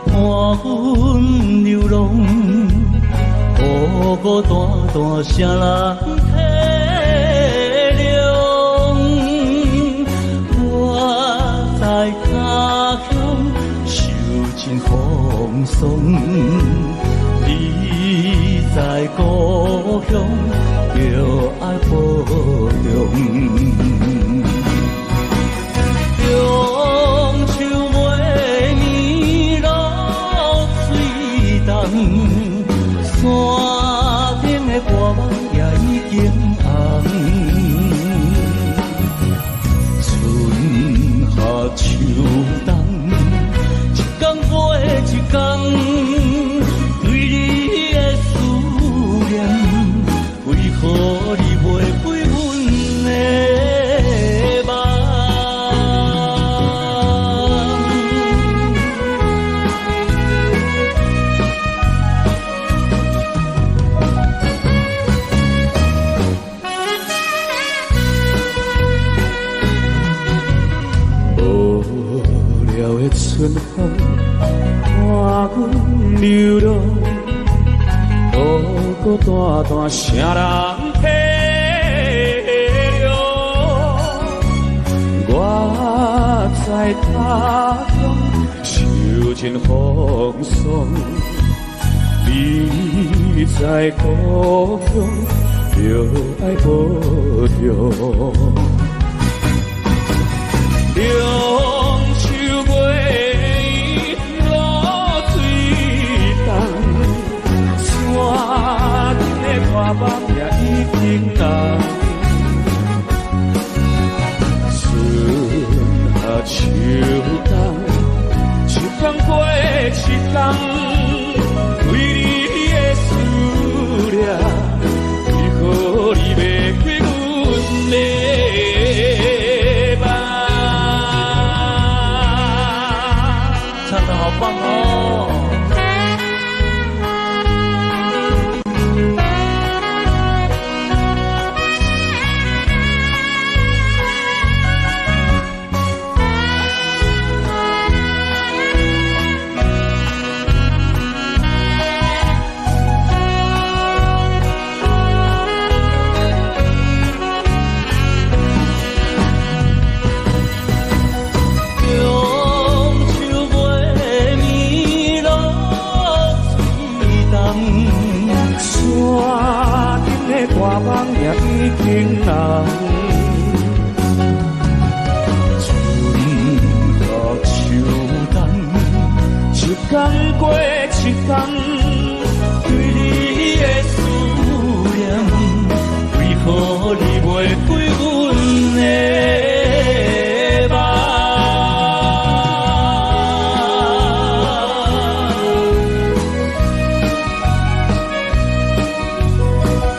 看阮流浪，孤孤單單誰人體諒？我在他鄉受盡風霜，你在故鄉著愛保重。中秋月暝露水重，山頂的歌夢也已經紅。春夏秋冬，一工過一工，對你的思念，為何你袂開阮的夢？無聊的春風，看阮流浪，孤孤單單，誰人體諒？我在他鄉受盡風霜，你在故鄉著愛保重。中秋月暝露水重，山頂的歌夢也已經紅。春夏秋冬，一工過一工，對你的思念，為何你袂開阮的夢？唱得好棒哦！中秋月暝露水重，山頂的歌夢也已經紅。春夏秋冬，一工過一工，對你的思念，為何你袂開阮的夢？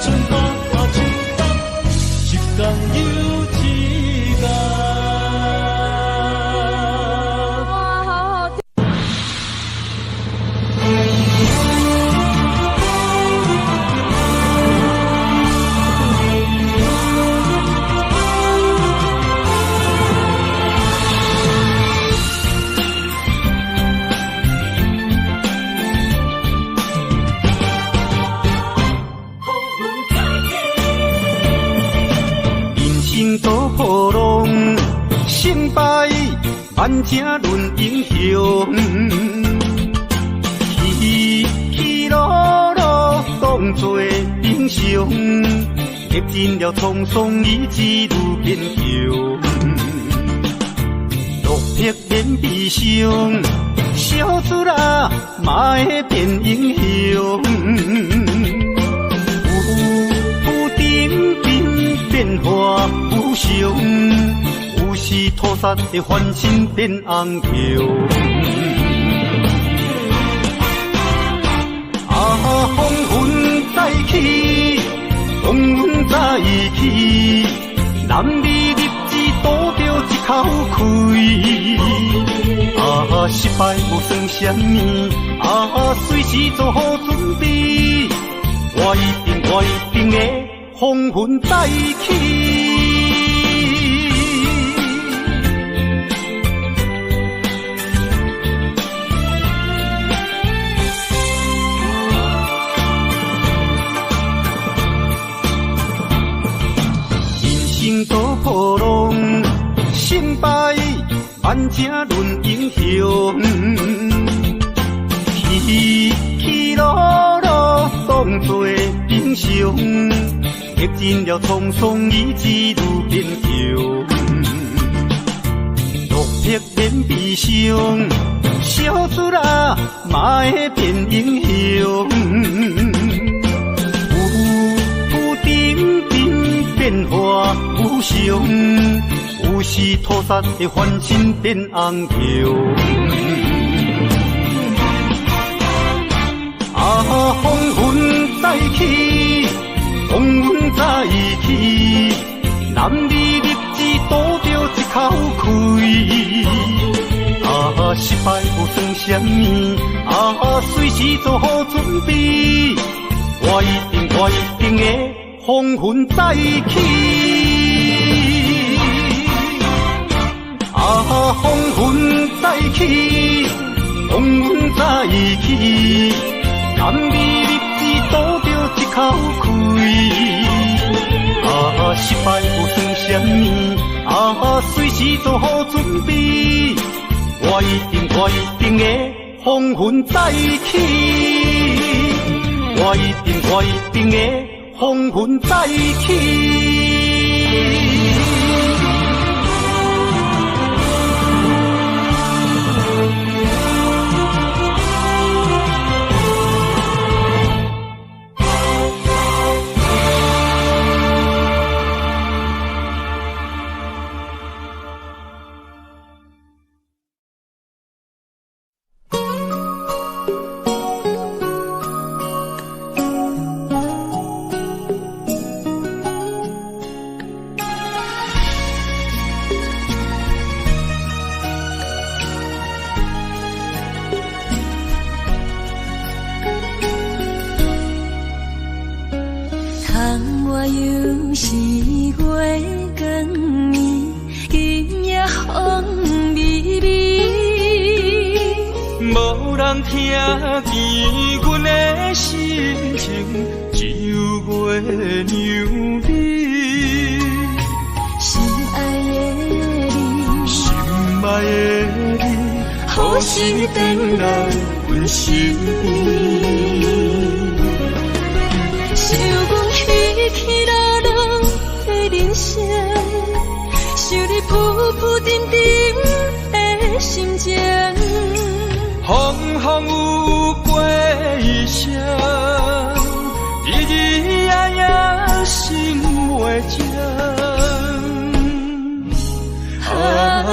春夏秋冬，一工又一工。哇，好好聽。人生多波浪，成敗萬正論英雄。起起落落當作平常，歷盡了滄桑，意志愈堅強。落魄免悲傷，小事啦嘛會變英雄。有有陣陣變化無常，有時土煞會翻身變紅橋。啊，風雲再起，風雲再起，男兒立志賭著一口氣。啊，失敗無算啥物，啊，隨時做好準備，我一定，我一定會風雲再起。反正论英雄。起起落落当作英雄，历尽了沧桑，意志愈坚强。落魄免悲伤，小事啦嘛会变英雄。浮浮沉沉变化无常，有时土煞会翻身变红龙。啊，风云再起，风云再起，男儿立志赌著一口气。啊，失败无算啥物，啊，随时做好准备，我一定，我一定会风云再起。啊，风云再起，风云再起，男儿立志赌著一口气。啊，失败无算啥物，啊，随时做好准备，我一定，我一定会风云再起。我一定，我一定会风云再起。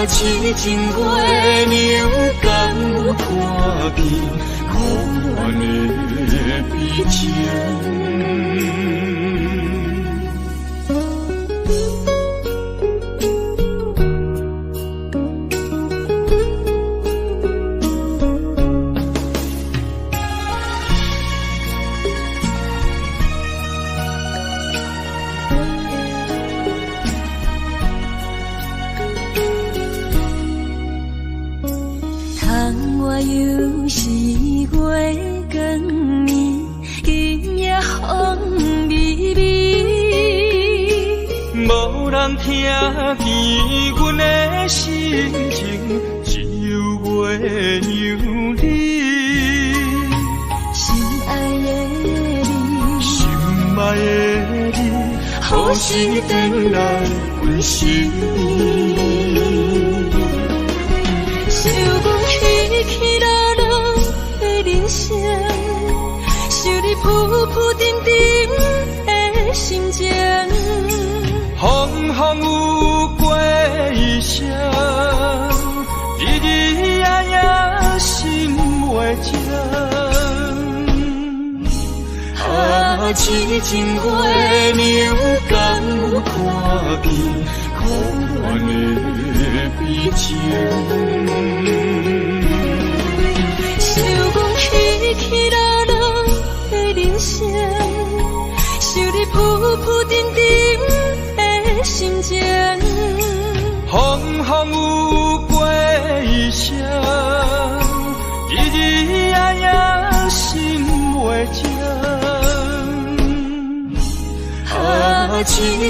痴情月娘，敢有看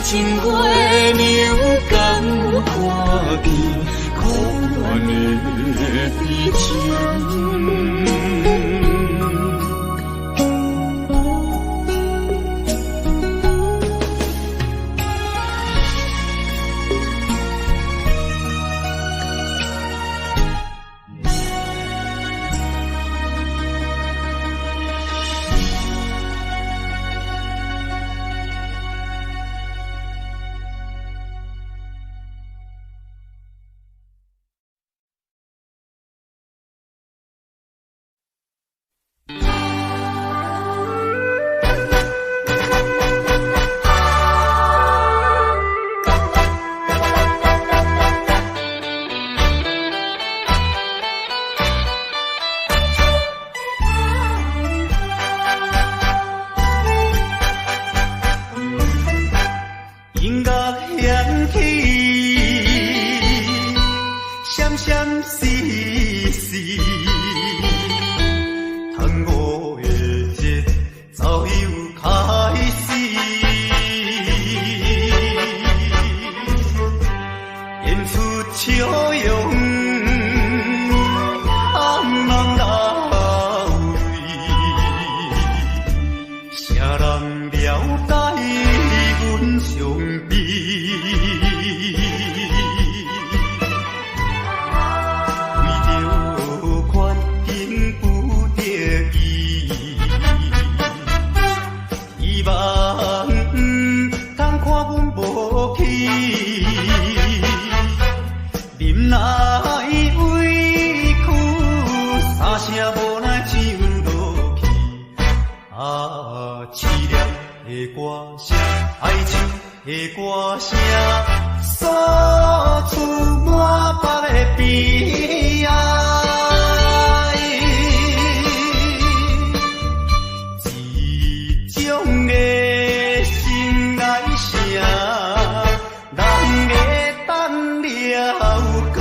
见苦恋的悲情。音樂響起，閃閃爍爍，端午的節奏又開始，演出笑容，盼望到位，誰人了解阮傷悲？為著環境不得已，希望毋通看阮無去，忍耐委屈，三聲無奈唱落去。啊，淒涼的歌聲，哀愁的歌聲，訴出滿腹的悲哀。這種的心愛誰人會當了解？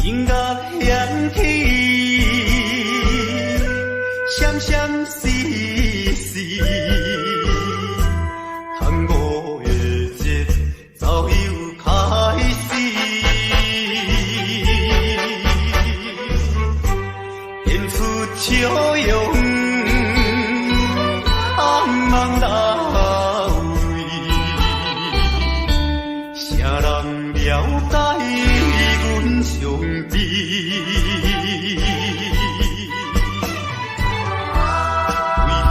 音樂響起，閃閃爍爍，端午的節奏又開始，演出笑容，盼望到位，誰人了解阮傷悲？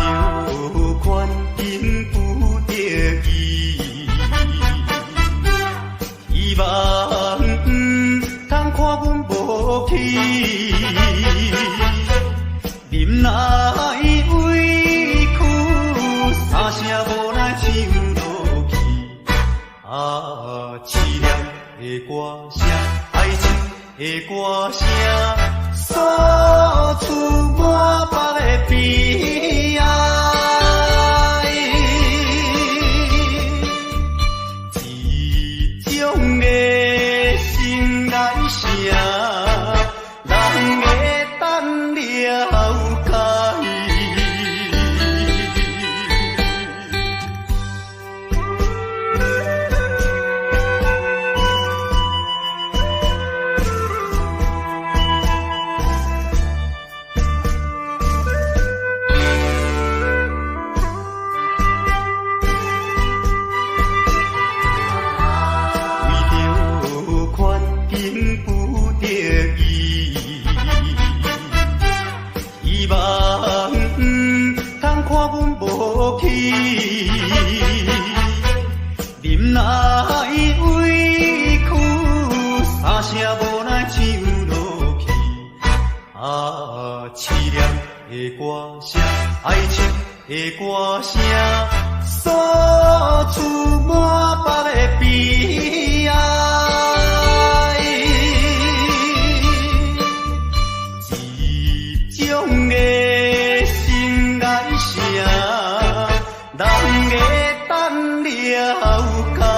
為著環境不得已，希望毋通看阮無去，忍耐委屈，三聲無奈唱落去。啊，淒涼的歌聲，哀愁的歌聲，訴出滿腹的悲哀。這種的心愛誰人會當了解？為著環境不得已，希望毋通看阮無去，忍耐委屈，三聲無奈唱落去。啊，淒涼的歌聲，哀愁的歌聲，訴出滿腹的悲哀。這種的心愛誰了解。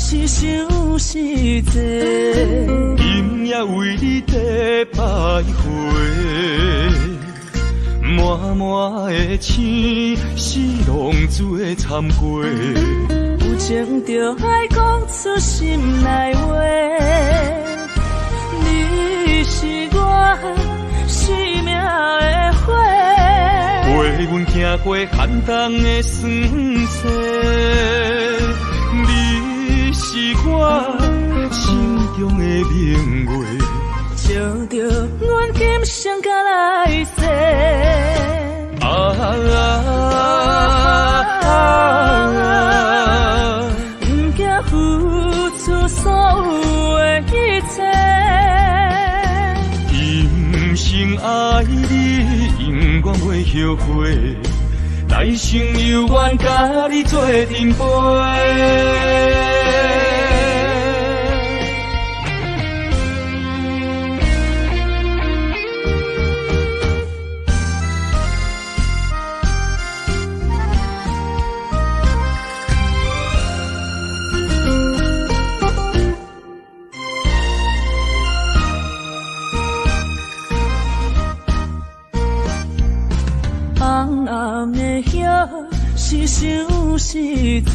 是伤实际，今夜为你在徘徊，满满的星是浪子的参过，有情就爱讲出心内话，你是我生命的火，陪阮行过寒冬的霜雪。你是我心中的明月，照著阮今生甲来世。啊啊啊！不惊付出所有的一切。後悔，來生猶願佮你做陣陪。紅紅的葉是相思債，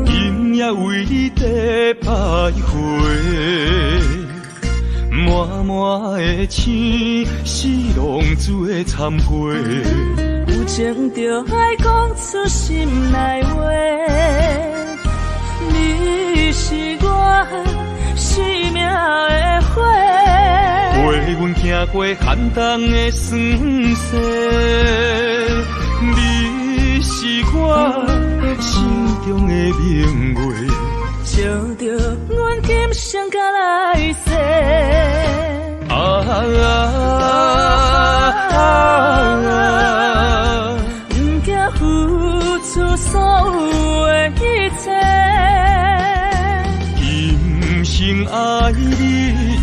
今夜為你在徘徊，滿滿的星是浪子的懺悔。有情就愛講出心內話，你是我生命的火，陪阮行過寒冬的霜雪，你是我心中的明月，照著阮今生甲來世。啊啊啊！毋驚付出所有的一切，今生愛你，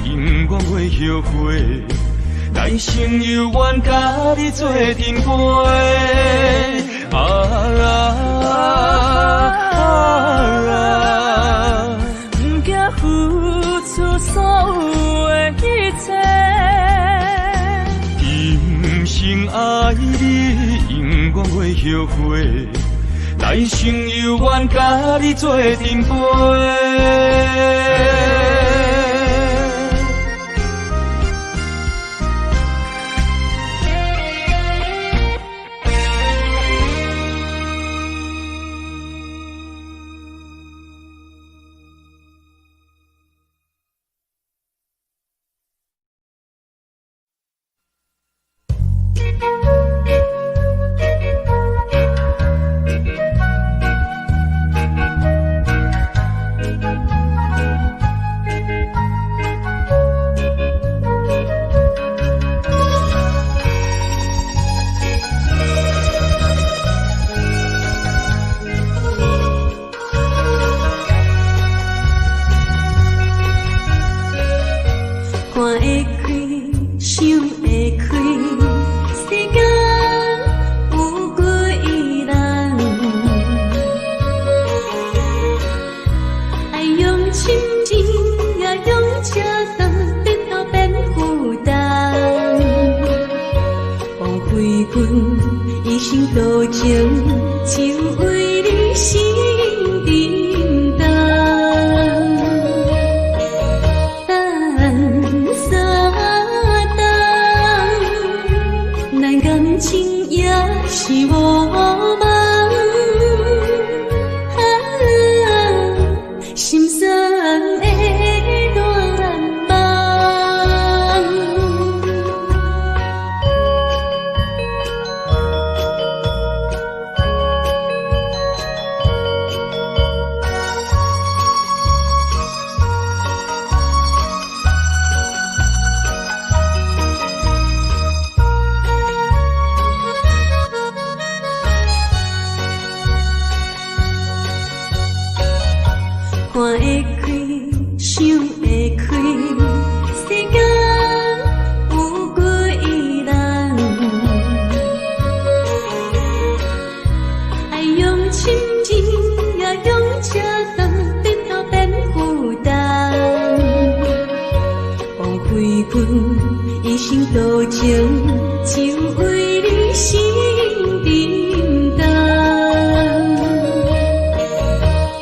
永遠袂後悔，來生猶願佮你做陣陪。啊啊啊！毋驚付出所有的一切，今生愛你，永遠袂後悔，來生猶願佮你做陣陪。看會開，想會開，世間有幾人？愛用深情也用赤胆，日頭變負擔。枉費阮一生多情，就為你心叮當。等三冬，咱感情也是無夢，啊，心酸的難忘。看會開，想會開，世間有幾人？愛用深情也用赤膽，日頭變負擔。枉費阮一生多情，就為你心叮當。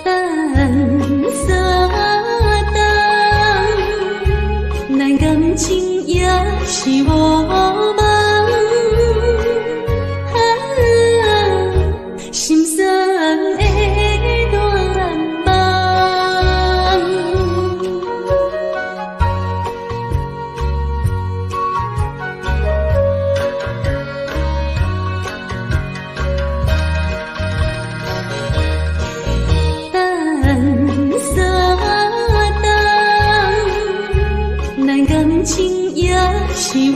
等三冬，咱感情也是無夢，啊，心酸的難忘。等三冬，咱感情也是無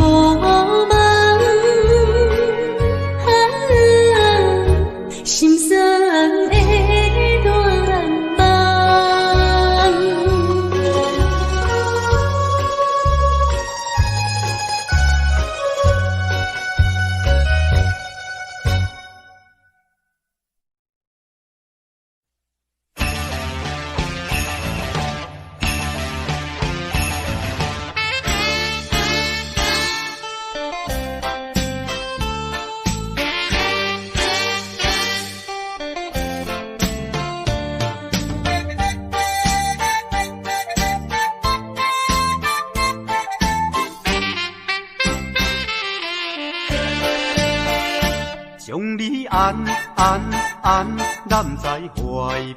按按按揽在怀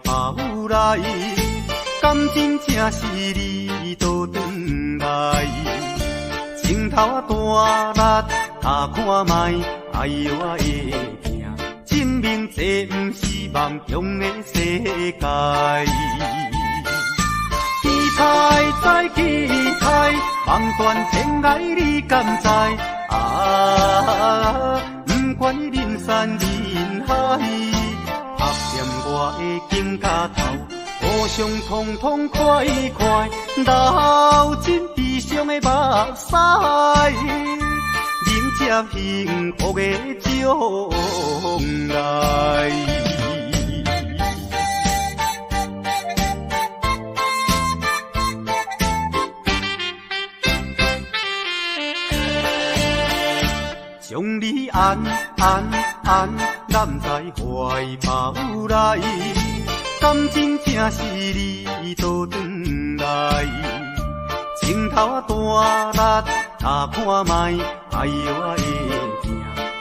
抱内，敢真正是你倒转来？情头仔大力拍看觅，哎哟我会疼，证明这毋是梦中的世界。期待再期待，望断天涯你敢知？啊，不管人山人海，拍掂我的肩胛头，互相痛痛快快，流尽悲伤的目屎，迎接幸福的将来。将你按按按揽在怀抱内，敢真正是你倒转来？情头仔大力拍看觅，哎哟我会疼，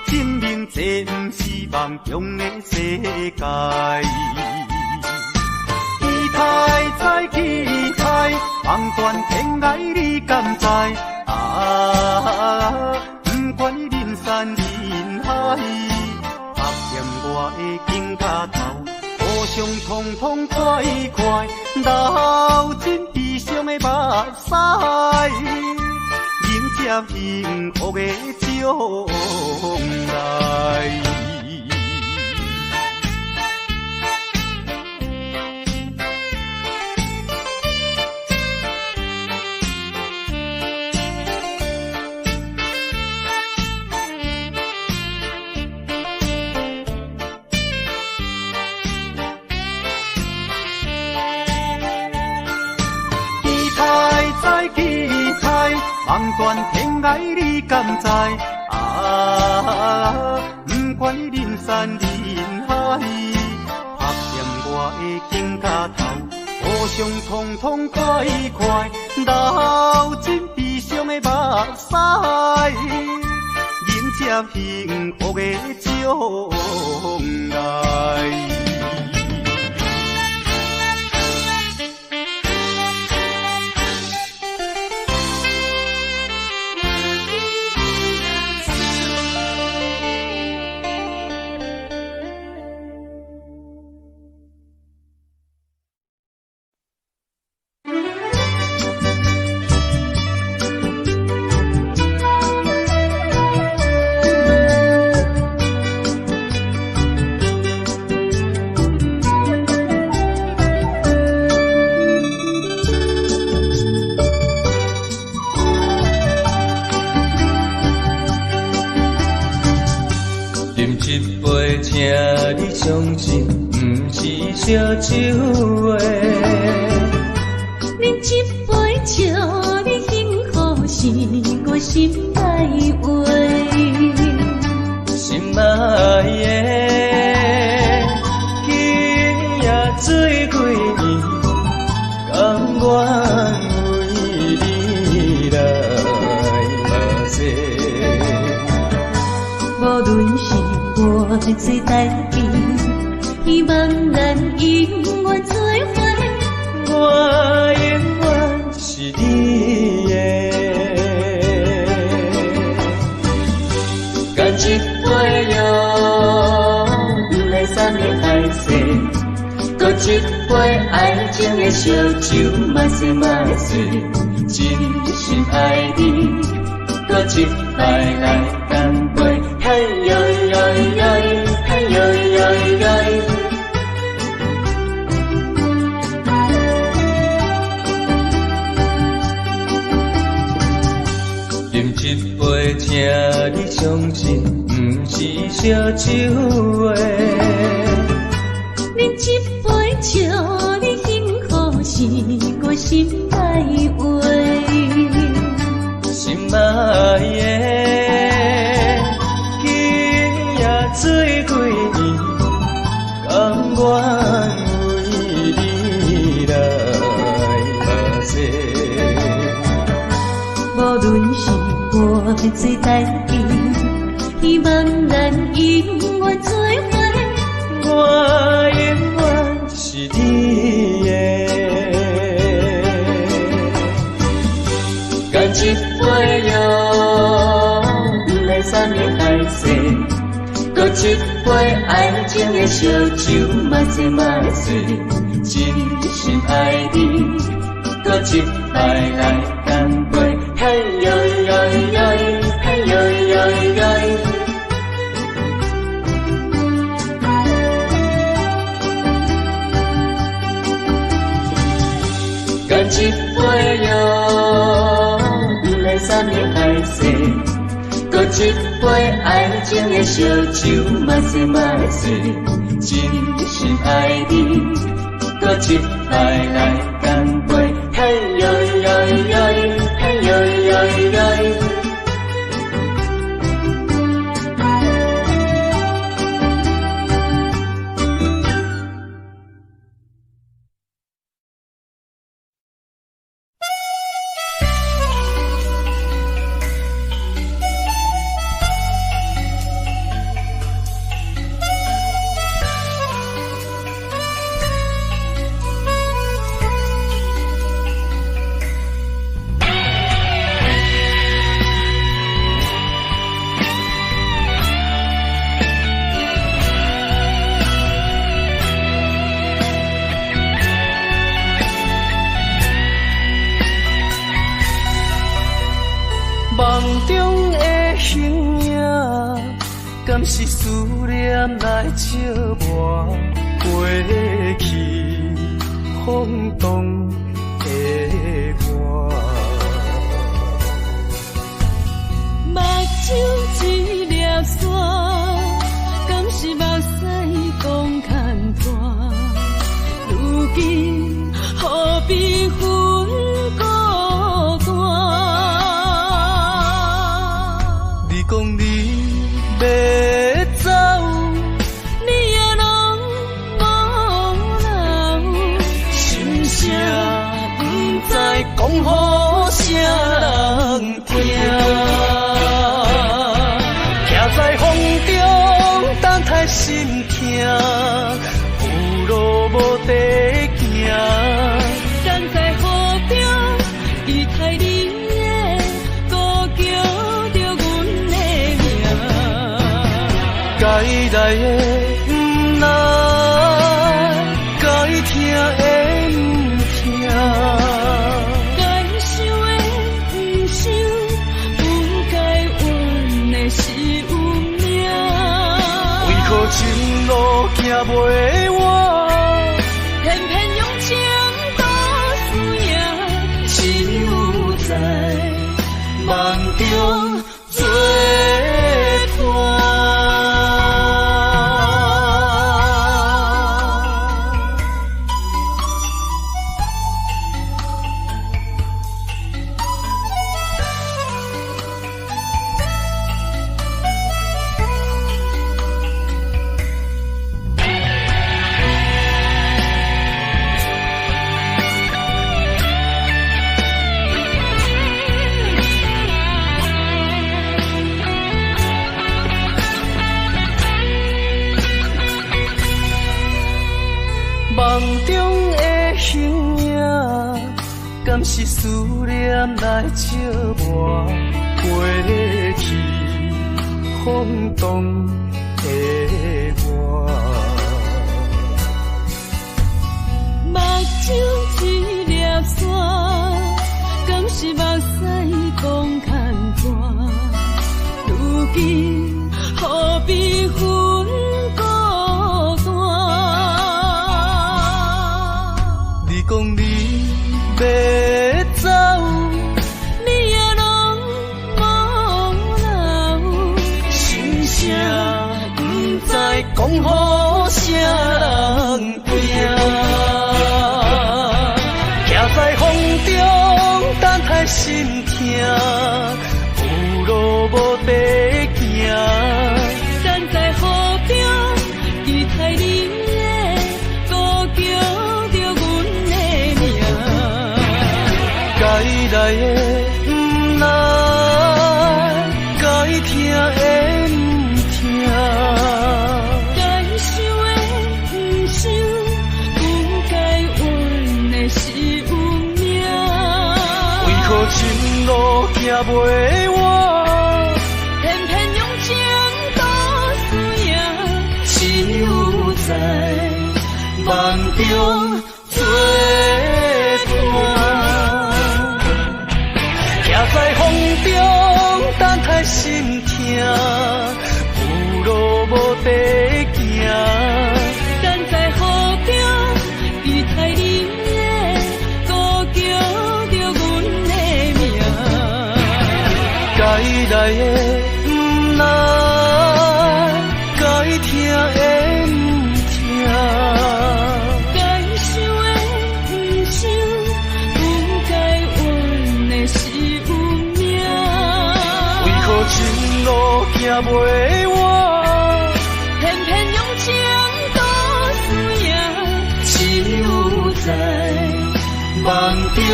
证明这毋是梦中的世界。期待再期待，望断天涯你敢知？啊，不管人山人海，拍掂我的肩胛头，互相痛痛快快，流尽悲伤的目屎，迎接幸福的将来。望断天涯你敢知？啊，不管人山人海，拍掂我的肩胛头，互相痛痛快快，流尽悲伤的目屎，迎接幸福的将来。相信，毋是烧酒的。饮一杯笑你幸福是我心内话。心爱的，今夜醉几暝，甘愿为你来拍势。无论是偌济代志，希望咱永远做伙。我永远是你的。干一杯哟，两个三个海誓，阁一杯爱情的烧酒，莫说莫说，真心爱你，阁一摆来干杯，嘿哟哟哟，嘿哟哟哟。饮一杯，请你相信，毋是烧酒的。饮一杯，笑你幸福是我心内话。心爱的，今夜醉几暝，甘愿为你来拍势。无论是偌济代志，希望咱永远做伙。我永遠是你的。干一杯哟，阮的山盟海誓，阁一杯爱情的烧酒，嘛是嘛是真心爱你，阁一摆来干杯，嘿哟哟哟，嘿哟哟哟。干一杯哟，阮的山盟海誓，阁一杯爱情的烧酒，嘛是嘛是真心爱你，阁一摆来干杯，嘿哟哟哟，嘿哟哟哟。梦中的形影，敢是思念来照磨？过去风动的我，目睭一粒沙，敢是目屎讲牵拖？如今何必分孤单？你讲你欲走，你也拢无留，心声不知讲予啥人听。徛在风中等待心痛，有路无地行。站在雨中期待你的呼叫著阮的名。该来的毋来，该听的毋听，该想的毋想，阮该怨的是运命。为何情路行袂完？偏偏用情赌输赢，只有在梦中作伴。梦中的形影，敢是思念来照磨？过去风动的我，目睭一粒沙，敢是目屎讲牵拖？如今何必分孤单？你讲你欲走，你也拢无留，心声不知讲予啥人听。徛在风中等待心痛，有路无地行。站在雨中期待你的呼叫著阮的名。该来的毋来，该听的毋听，该想的毋何情路行袂完？偏偏用情赌输赢，只有在梦中作伴。行在風中，等待心疼，有路無地行。等在雨中，期待你的呼叫著阮的名。該來的毋來，該疼的毋疼。該想的毋想，不該怨的是運命。為何情路行袂完？偏偏用情賭輸贏，只有在夢中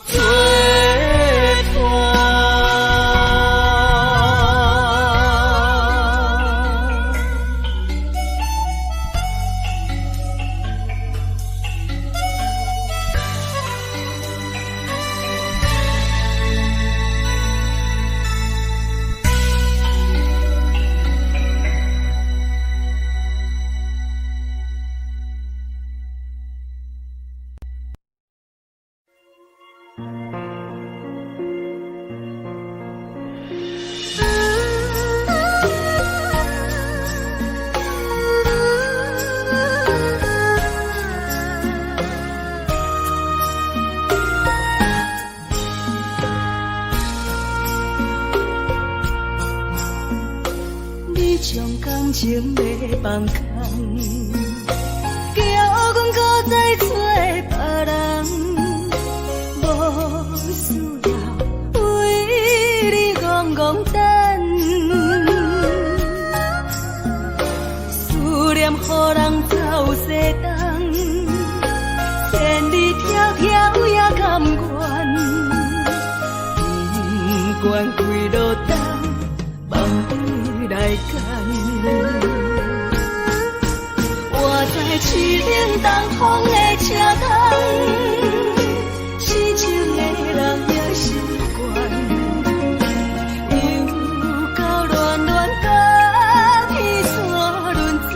作伴。你將感情欲放空，叫阮閣再找別人，無需要為你戇戇等，思念予人走西東，千里迢迢也甘願，不管幾落冬，望你來牽。我在凄冷東風的車窗，痴情的人也習慣，又到暖暖甲天山轮转，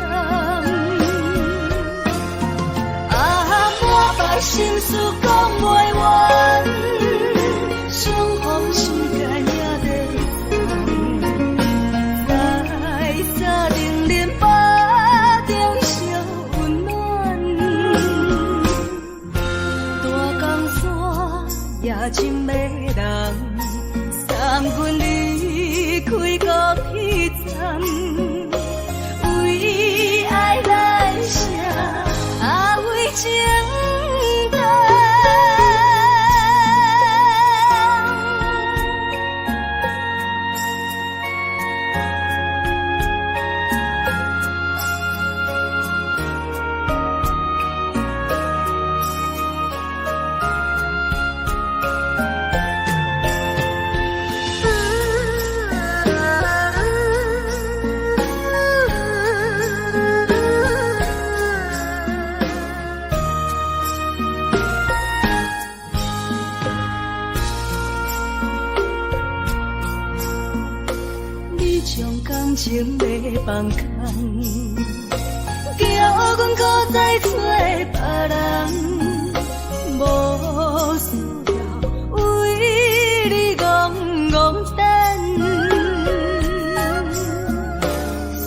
啊，满腹心事講袂完，相逢時間也在等，在三零零腹中相溫暖，大江山也真迷人，送阮離開高鐵站，為愛難捨，啊為情等。你將感情欲放空，叫阮閣再找別人，無需要為你戇戇等，思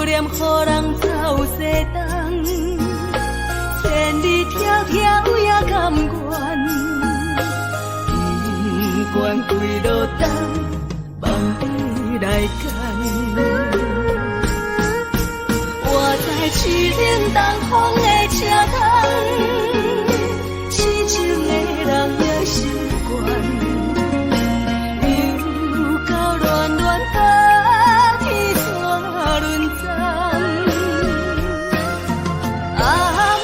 念予人走西東，千里迢迢也甘願，不管幾落冬，望你來牽。我在凄冷東風的車窗，痴情的人也習慣，又到暖暖甲天山轮转，啊，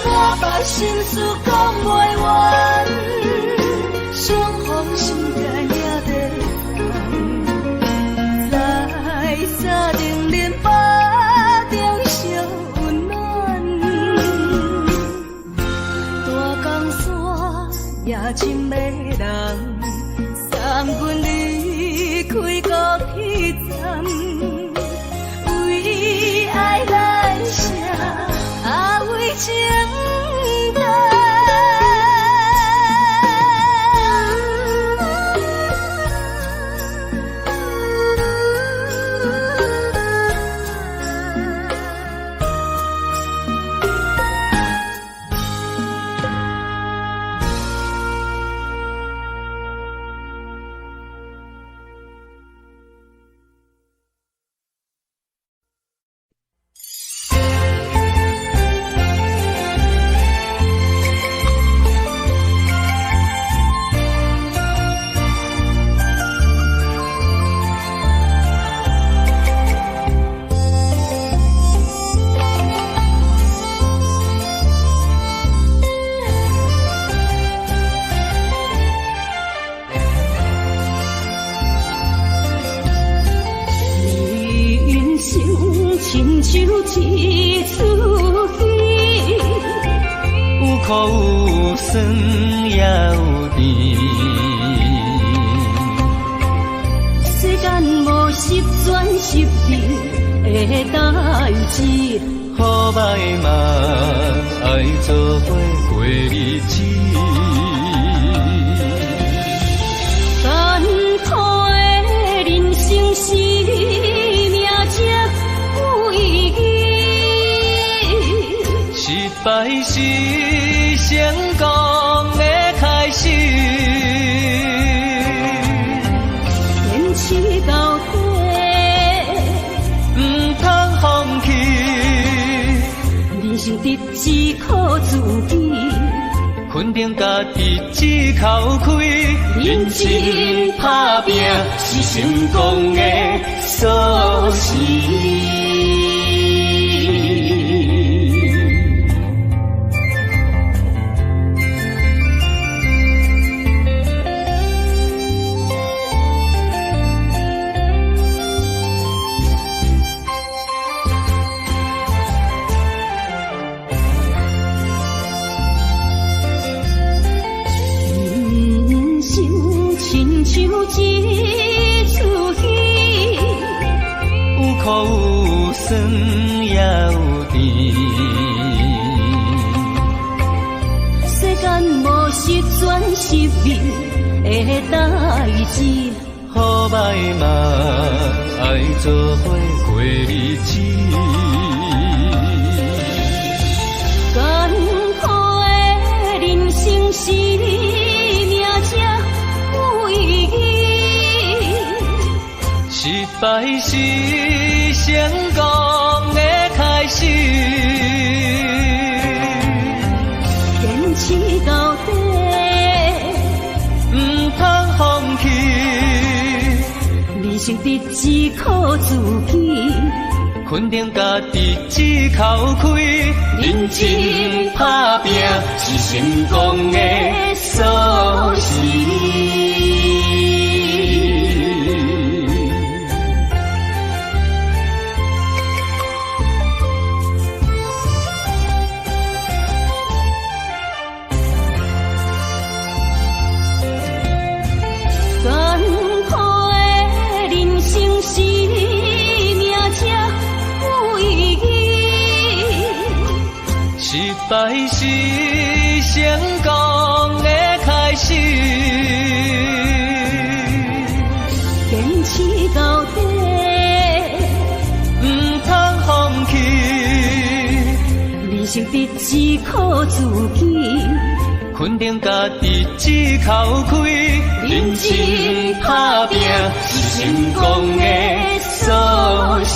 满腹心事講袂完，相逢時間也在等，在三零零腹中相溫暖，大江山也真迷人，親像一出戲。有苦有酸也有甜。世間無十全十美的代誌，好歹嘛愛做伙過日子。艱苦的人生是命才有意義。失敗是成功的開始。堅持到底，毋通放棄。人生得只靠自己，肯定家己這口氣。認真打拚是成功的鎖匙。人生親像一出戲，有苦有酸也有甜。世間無十全十美的代誌，好歹嘛愛做伙過日子。艱苦的人生是命才有意義。失敗是成功的開始。堅持到底，毋通放棄。人生得只靠自己，肯定家己這口氣。認真打拚是成功的鎖匙。艱苦的人生是命才有意義。失敗是成功的開始。堅持到底，毋通放棄。人生得只靠自己，肯定家己這口氣。認真打拚是成功的鎖匙。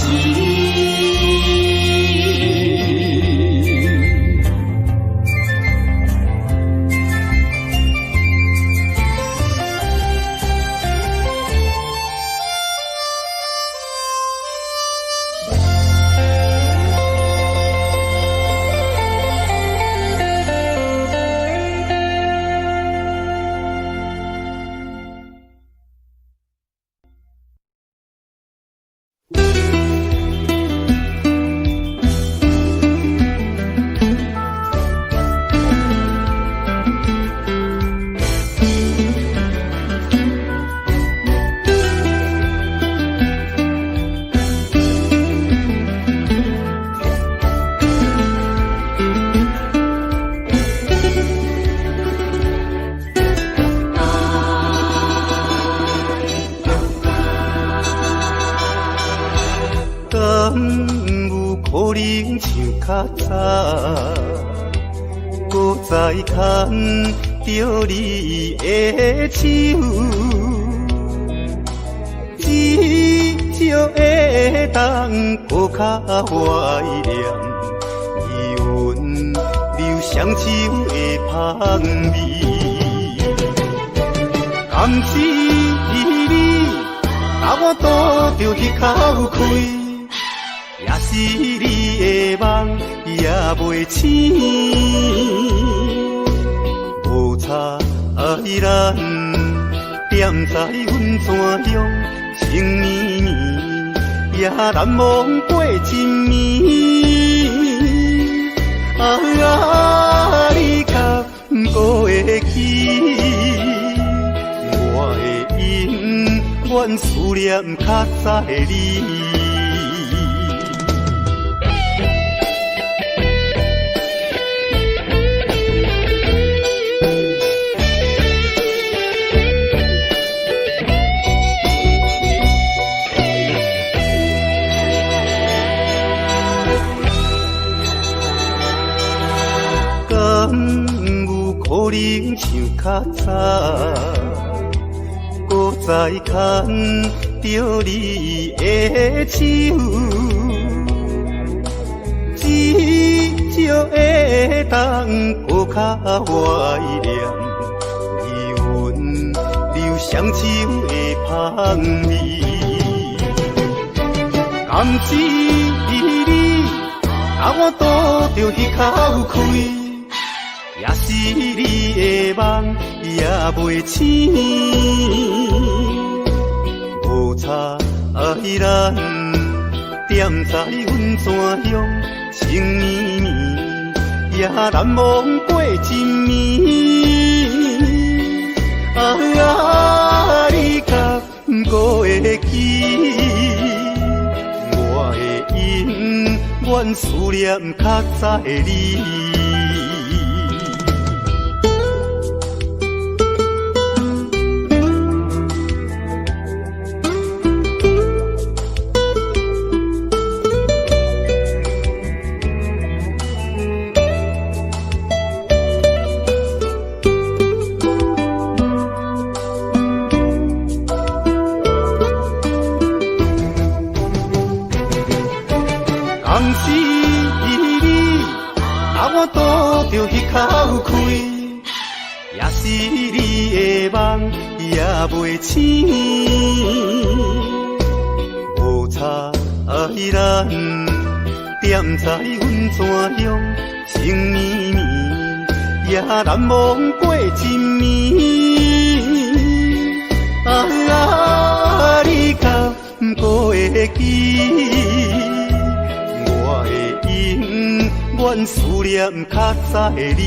敢有可能像較早，閣再牽著你的手，至少會當閣較懷念你溫柔雙手的香味。敢是你共我賭著彼口氣？也是你的夢也袂醒，無彩咱踮在温泉鄉，情绵绵，也難忘過一暝。啊，你敢閣會記？我會永遠思念較早的你。可能像較早，閣再牽著你的手，至少會當閣較懷念你溫柔雙手的香味。敢是你共我賭著彼口氣？也是你的夢也袂醒，無彩咱踮在温泉乡，情绵绵也難忘過一暝。啊，你敢閣會記？我會永遠思念較早的你。口氣，也是你的夢也袂醒。無彩咱踮在温泉乡，情绵绵也難忘過一暝。啊，你敢閣會記？我會永遠思念較早的你。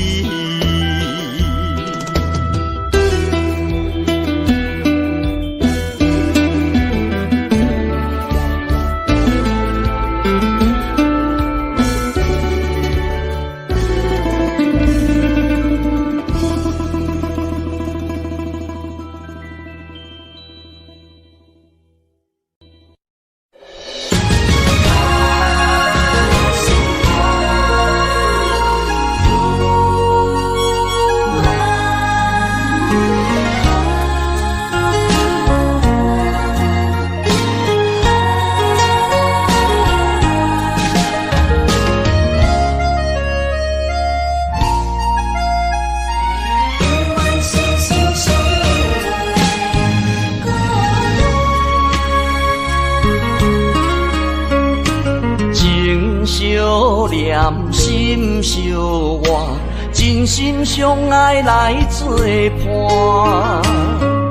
心相活，真心相爱来作伴。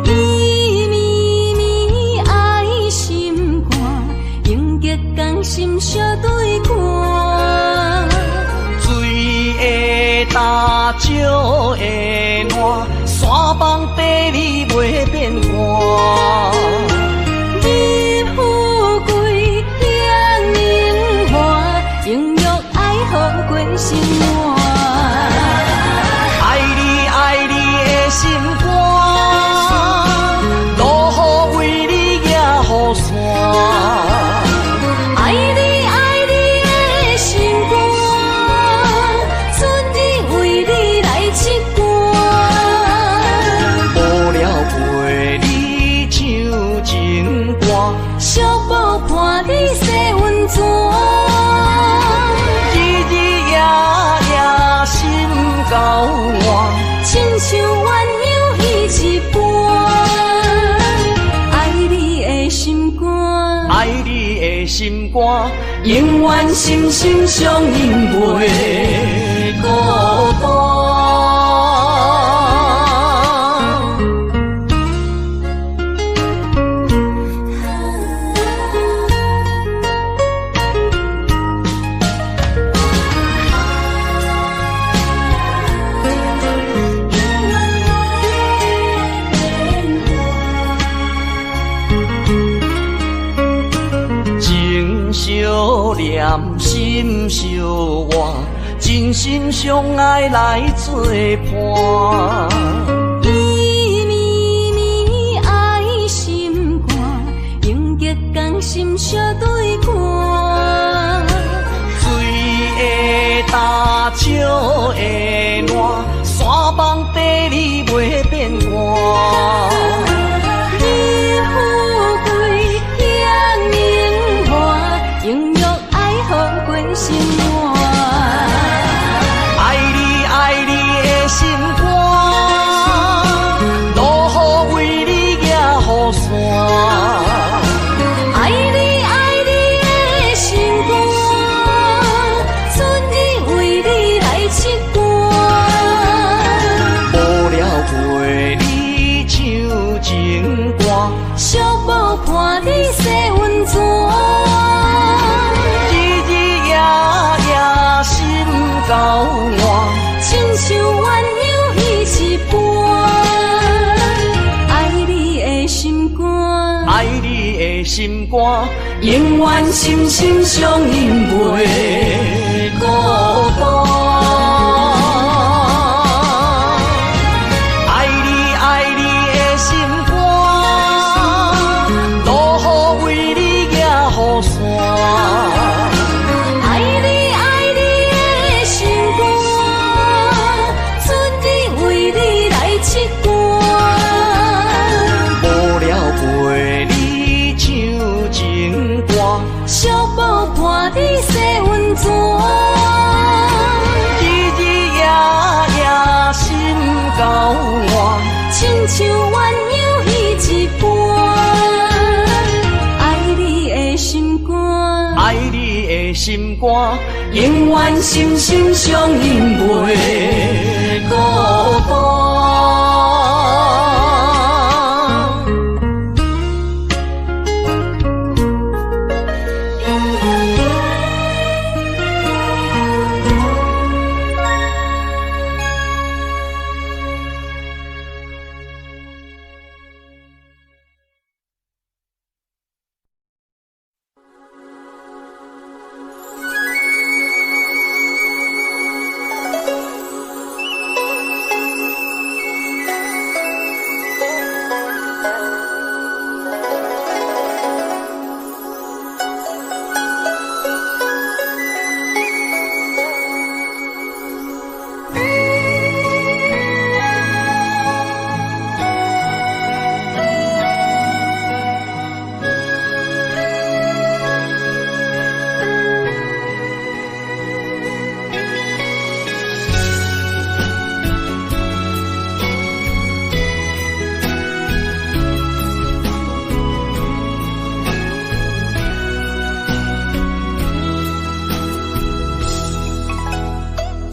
伊绵绵爱心肝，永结同心相对看。水会干，石会烂，山崩地裂袂变卦。日富贵，享荣华，永浴爱好过生活。爱你爱你的心肝，落雨为你举雨伞。爱你爱你的心肝，春日为你来拭汗。无聊陪你唱情歌，惜宝伴你洗温泉。日日夜夜心交换，亲像鸳鸯戏一般。爱你的心肝，爱你的心肝，永远心心相印袂孤单。相念心相活，真心相愛來作伴。伊绵绵愛心肝，永結同心相對看。水會焦，石會爛，山崩地裂袂變卦。你富貴享榮華，永約愛好過生活。愛你愛你的心肝，落雨為你舉雨傘。愛你愛你的心肝，春日為你來拭乾。無聊陪你唱情歌，寂寞伴你洗溫泉。日日夜夜心交換，親像鴛鴦彼一般。愛你的心肝，愛你的心肝，永遠心心相印袂孤單。愛你愛你的心肝，落雨為你舉雨傘。愛你愛你的心肝，春日為你來拭乾。無聊陪你唱情歌，寂寞伴你洗溫泉。日日夜夜心交換，親像鴛鴦彼一般。愛你的心肝，愛你的心肝，永遠心心相印袂孤單。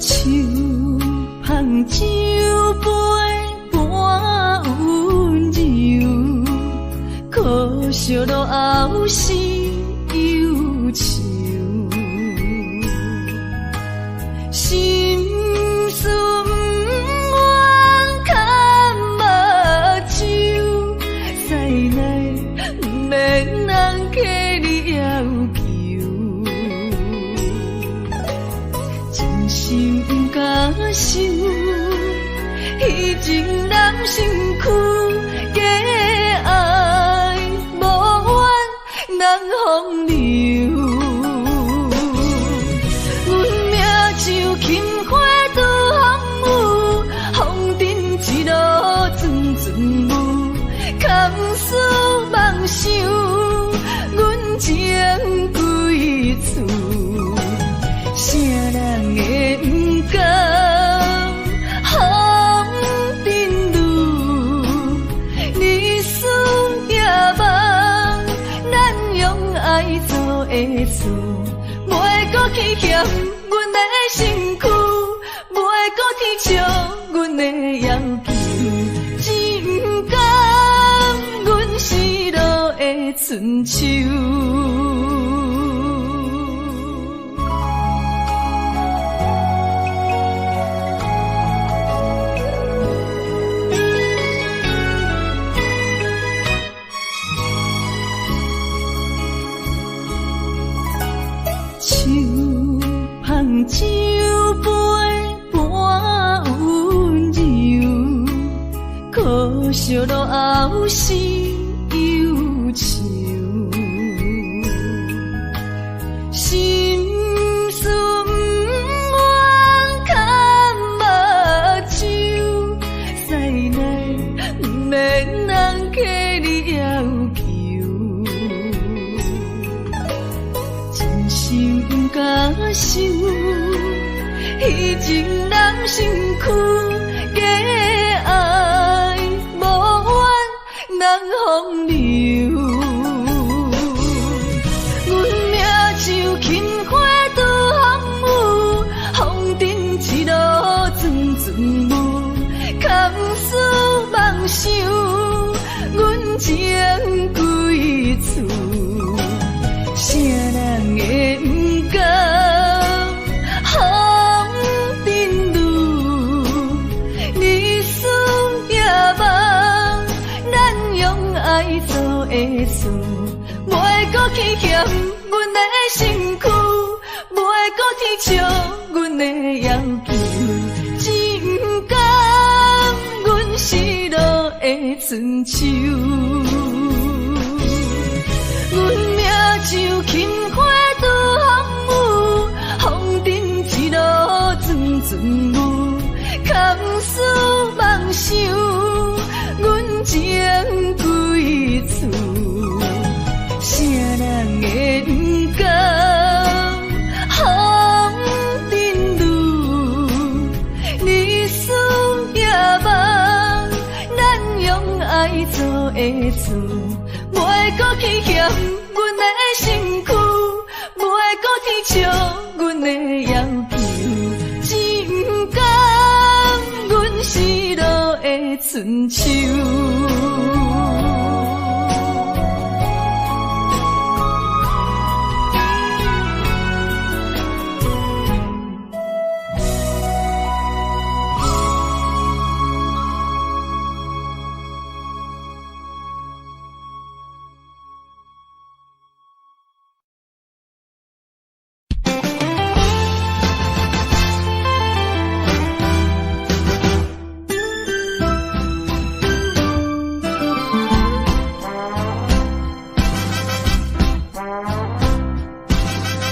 手捧酒杯半溫柔，可惜落後是憂愁。心事不願崁目睭，屎奶毋免人替你要求。真心不敢收，彼情人身軀，假愛無怨難風流。阮命像琴花拄風雨，風塵一路陣陣霧，空思妄想，阮情歸處。啥人會不甘風塵女？日思夜夢，咱用愛做的厝，袂閣去嫌阮的身軀，袂閣去笑阮的要求，只毋甘阮失落的春秋。後是憂愁。心事毋願崁目睭，屎奶毋免人客你要求，真心毋敢想，彼情人身軀，假愛無怨人風流。阮命像琴花拄風雨，風塵一路陣陣霧，空思妄想，阮情歸處，啥人會毋甘風塵女？日思夜夢，咱用愛做的事，袂閣去嫌阮的身軀，袂閣去笑阮的要求，只毋甘阮失落的春秋。阮命像琴花拄風雨，風塵一路陣陣霧，空思妄想，阮情歸處，啥人會毋甘風塵女？日思夜夢，咱用愛做的事，袂閣去嫌阮的身軀，袂閣去笑阮的要求，只毋甘阮失落的春秋。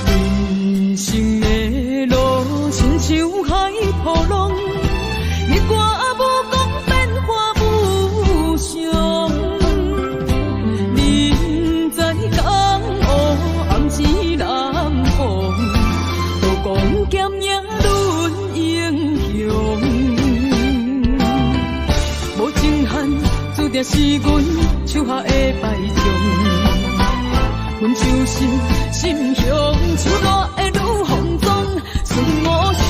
人生的路親像海波浪，日歌無講變化無常。人在江湖，暗指南風，刀光劍影論英雄。無情漢，注定是阮手下的敗將。阮就是心雄手辣的女風裝，孙无声，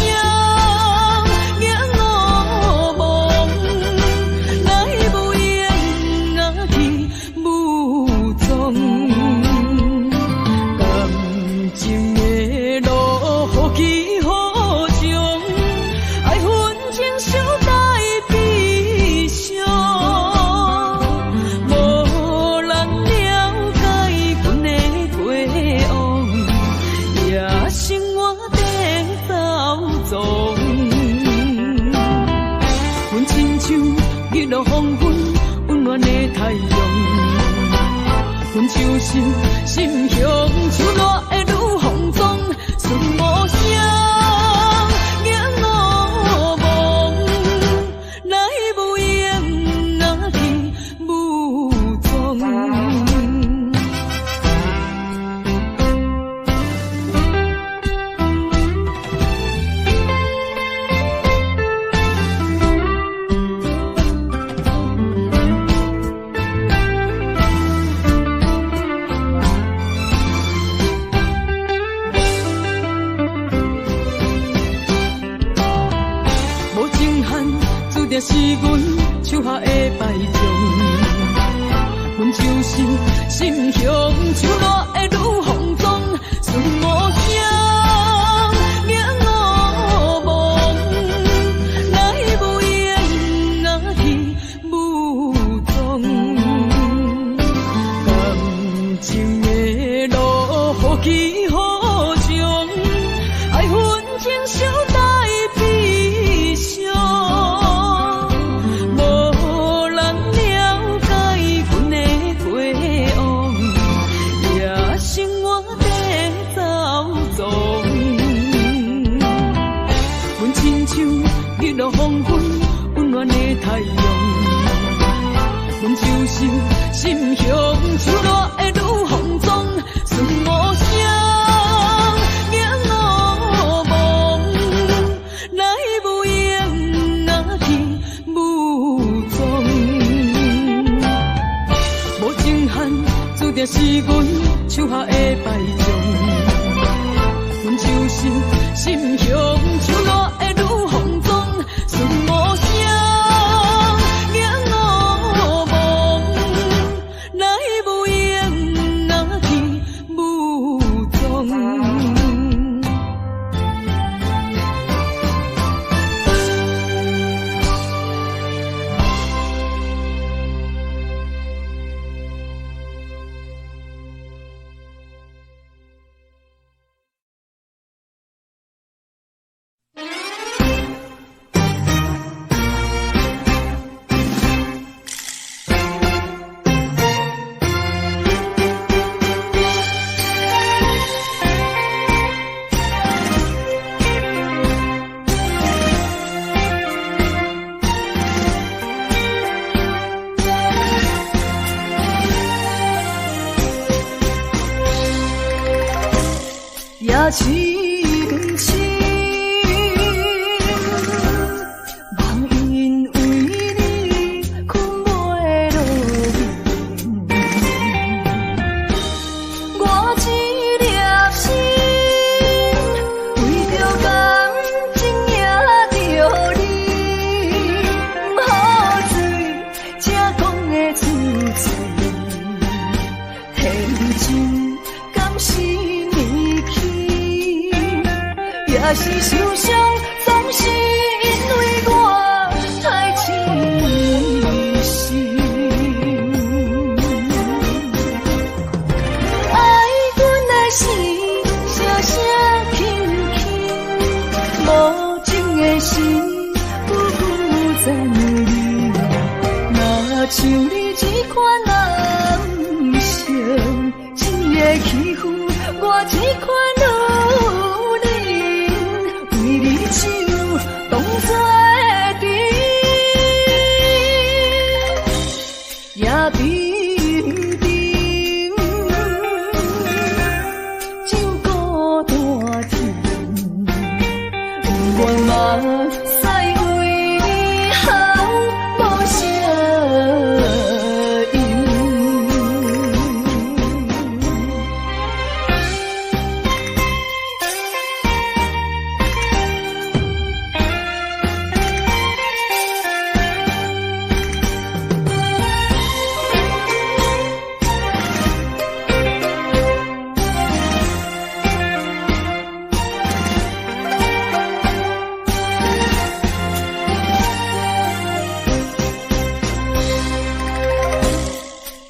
惊乌蒙，来无影啊去无踪。感情的路何去何从？愛恨情仇帶悲傷，無人了解阮的過往，野生活在走踪。阮親像日落黃昏溫暖的太陽，阮就是心雄手辣的女風裝，孫無聲，驚烏蒙，來無影啊去無蹤。無情漢，注定是阮手下的敗將。阮就是心雄手辣的女風裝，孫無聲，驚烏蒙，來無影啊去無蹤。感情的路何去何從？愛恨情仇帶悲傷，無人了解情漢，注定是阮手下的敗將。阮就是心雄手爛的女風裝，順無聲，驚烏蒙，來無用若去無蹤。也深深，梦因为你睏袂落眠。我这粒心为著感情赢著你，毋好醉才讲会出嘴，天真敢是年轻，也是受傷，總是因為我太痴心。愛阮的心，聲聲輕輕，無情的心，久久殘忍。若像你這款男性，只會欺負我這款女人，為你手當作陣，也沉沉就孤單天，不願目屎為你哭無聲音。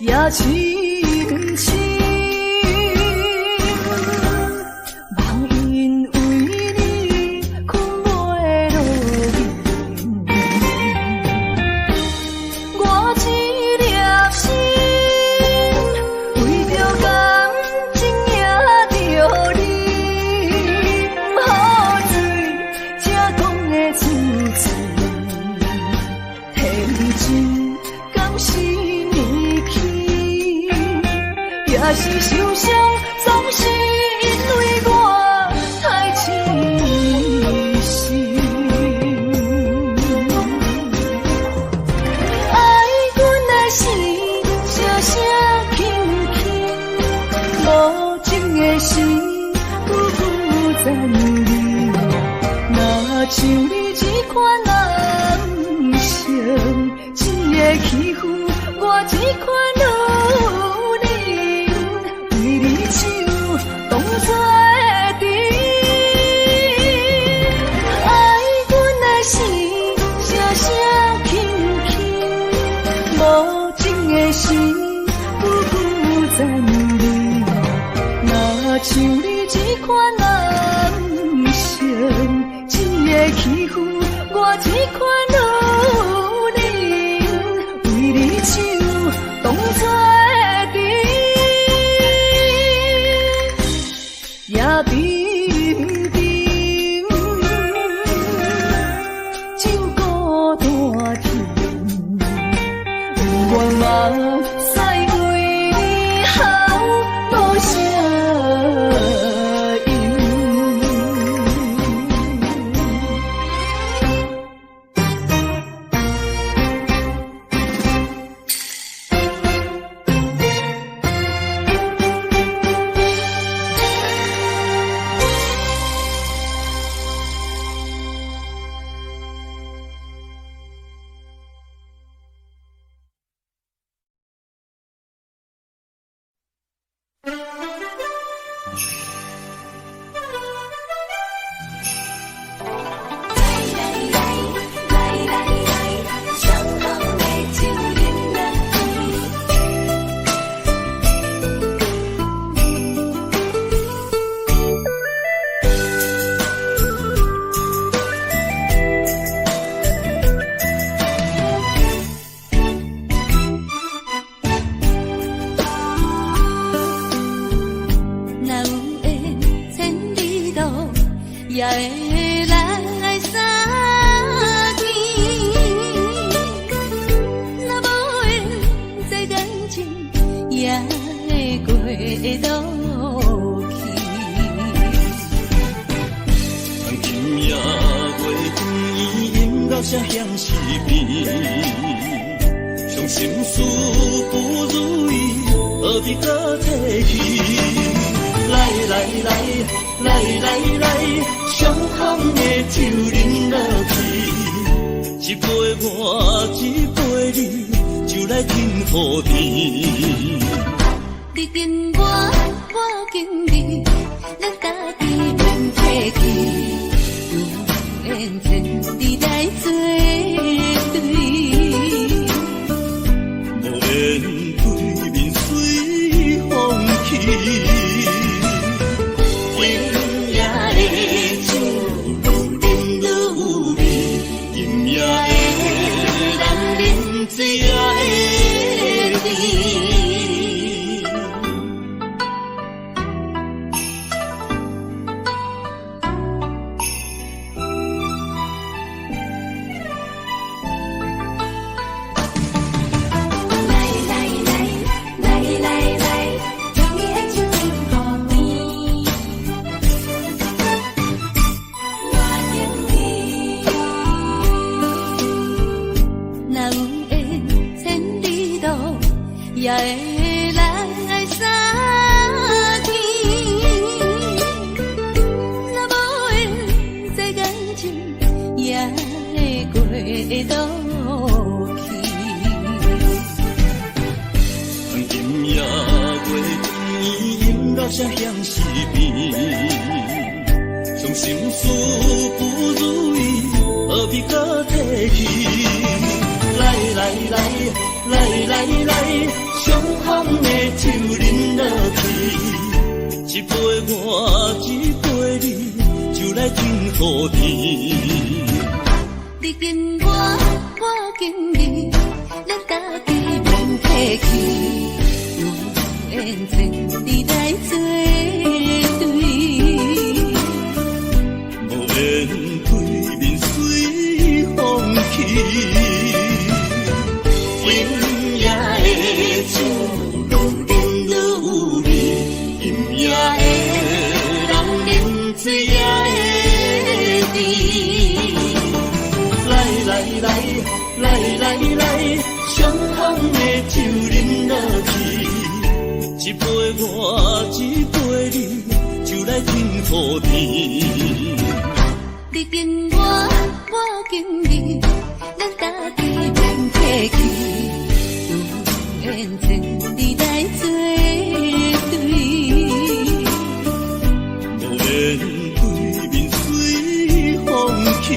也深深，梦因為你睏袂落眠。我這粒心為著感情贏著你，毋好醉才講會出嘴，天真敢是年輕，也是受傷，總是因為我太痴心。愛阮的心，聲聲輕輕，無情的心，久久殘忍。若像你這款男性，只會欺負我這款女人，為你手當作陣。愛阮的心，聲聲輕輕，無情的心，久久殘忍。若像你這款男性，只會欺負我這款女人，為你手當作陣，也沉沉就孤單天，不願目屎為你哭無聲音。也會來相見。若無緣這感情，也會過落去。今夜月圓圆，音樂聲響四邊，傷心事不如意，何必閣提起？來來來來來來，上空的酒啉落去，一杯我一杯你，酒來天予甜。你敬我，我敬你，咱家己免客氣。有緣千里來做對，無緣對面隨風去。今夜的酒愈啉愈有味，今夜的人啉醉也會甜。來來來來來來，將你的酒斟予甜。我敬你。若有緣千里路，也會來相見。若無緣這感情，也會過落去。今夜月圓，音樂聲響四邊，傷心事不如意，何必閣提起？來來來來來來，上好的酒啉落去，一杯我一杯你，酒來天予甜。你敬我，我敬你，咱家己免客氣。有緣千里來做對，無緣對面隨風去。今夜的酒愈啉愈有味，今夜的人啉醉也會甜。來來來來來來，上好的酒啉落去，一杯我一杯你，酒來天予甜。你敬我，我敬你，咱家己免客氣。有緣千里來做對，無緣對面隨風去。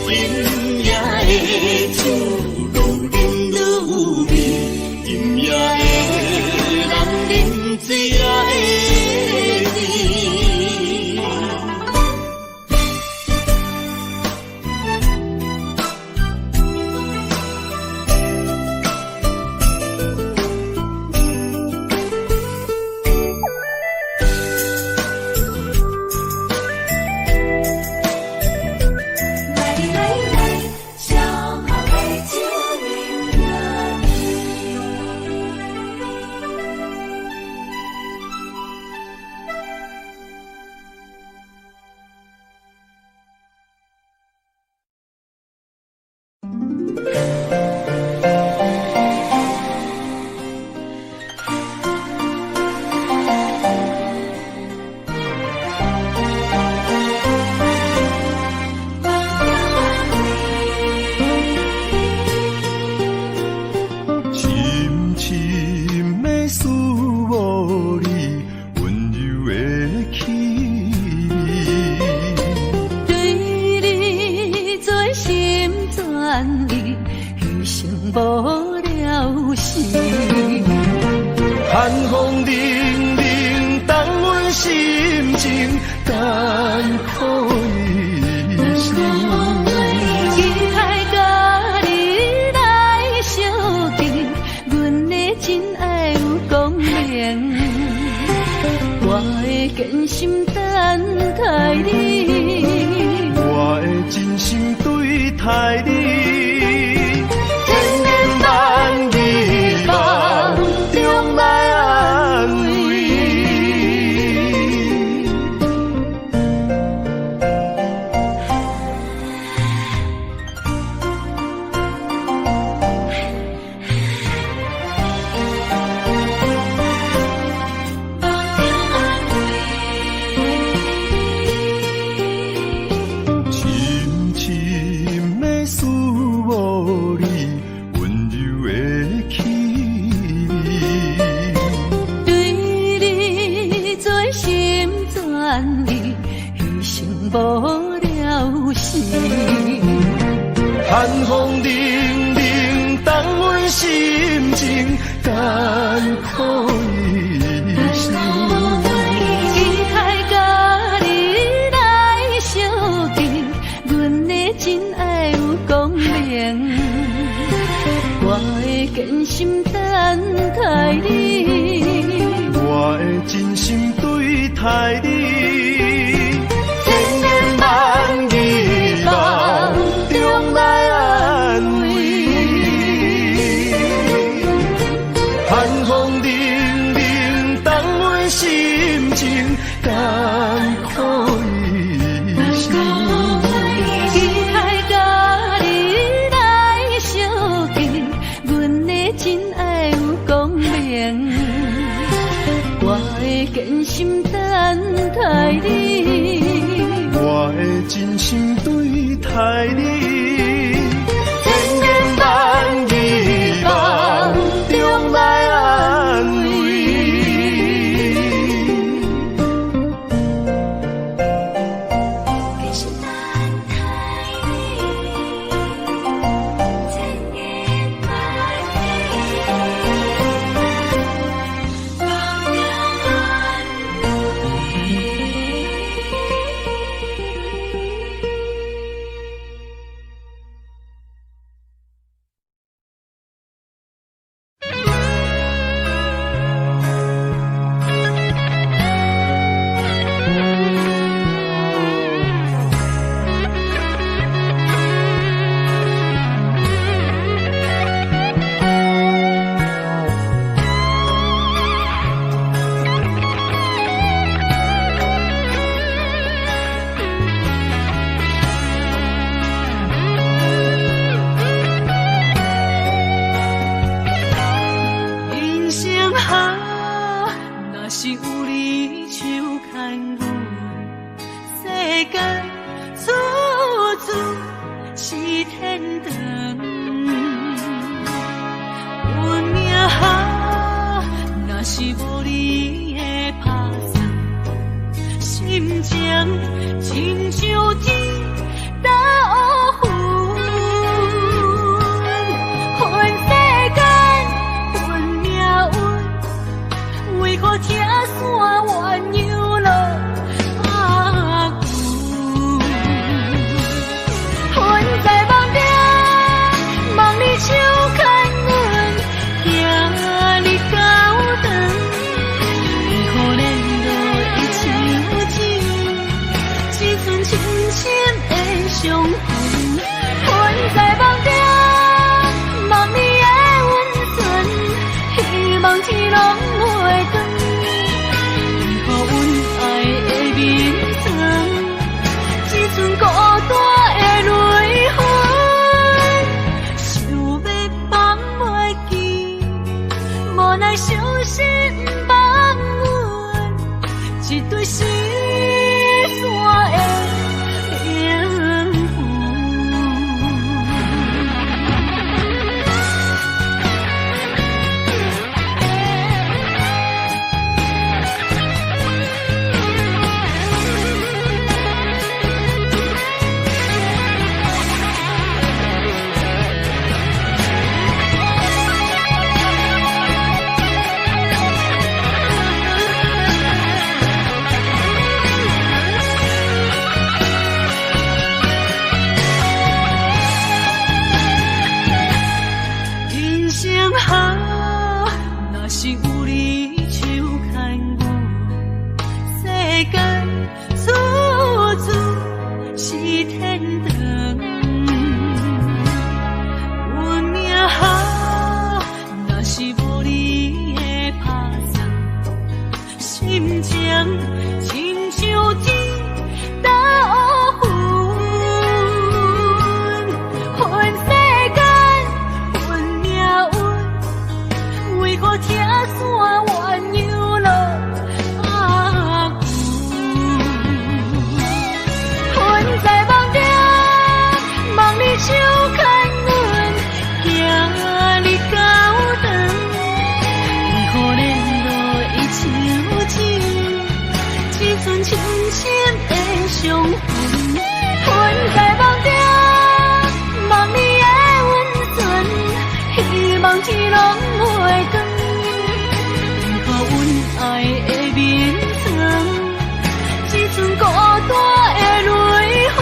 今夜的酒愈啉愈有味，今夜的人啉醉也會甜。來來來，上好的酒啉落去。深深的思慕你，溫柔的氣味。對你全心全意，彼生無了時。寒風凛凛，凍阮心情，艱苦一生。期待佮你來相見，阮的真愛有光明。我會堅心等等待你。我的真心對待你，千言萬語夢中來安慰。深深的思慕你，溫柔的氣味。對你全心全意，犧牲無了時。寒風凛凛，凍阮心情，艱苦一生。期待佮你來相見，阮的真愛有光明。我的堅心等待你，我的真心對待你，千言萬語夢中來安慰。寒風凛凛，凍阮心情，艱苦一生。期待佮你來相見，阮的真愛有光明。我的堅心等待你，我的真心對待你，千言萬語夢中來安慰。堅心等待你，千言萬語夢中安慰。人生啊，若是有你手牽阮，世間處處是天堂。運命啊，若是無你的拍算，心情親像天斗雲。恨世間，恨命運，為何拆散鴛鴦落阿久？恨在夢中，望你手牽阮，行日到長，為何連落的手指，一寸深深的傷痕？恨在夢中，望你的溫存，希望天攏袂斷。為何阮愛的眠床，一寸孤單的淚痕？想欲放袂記，無奈傷心放阮，一對失散的靈魂。予你的拍算，心情亲像天斗云，恨世间，恨命运，为何拆散鸳鸯落红云？魂在梦中，望你手牵阮，行日到长，为何连落伊手指，一阵深深的伤痕。魂在梦中，望你的温存，希望天拢袂光，为何阮爱的眠床，一阵孤单的泪痕，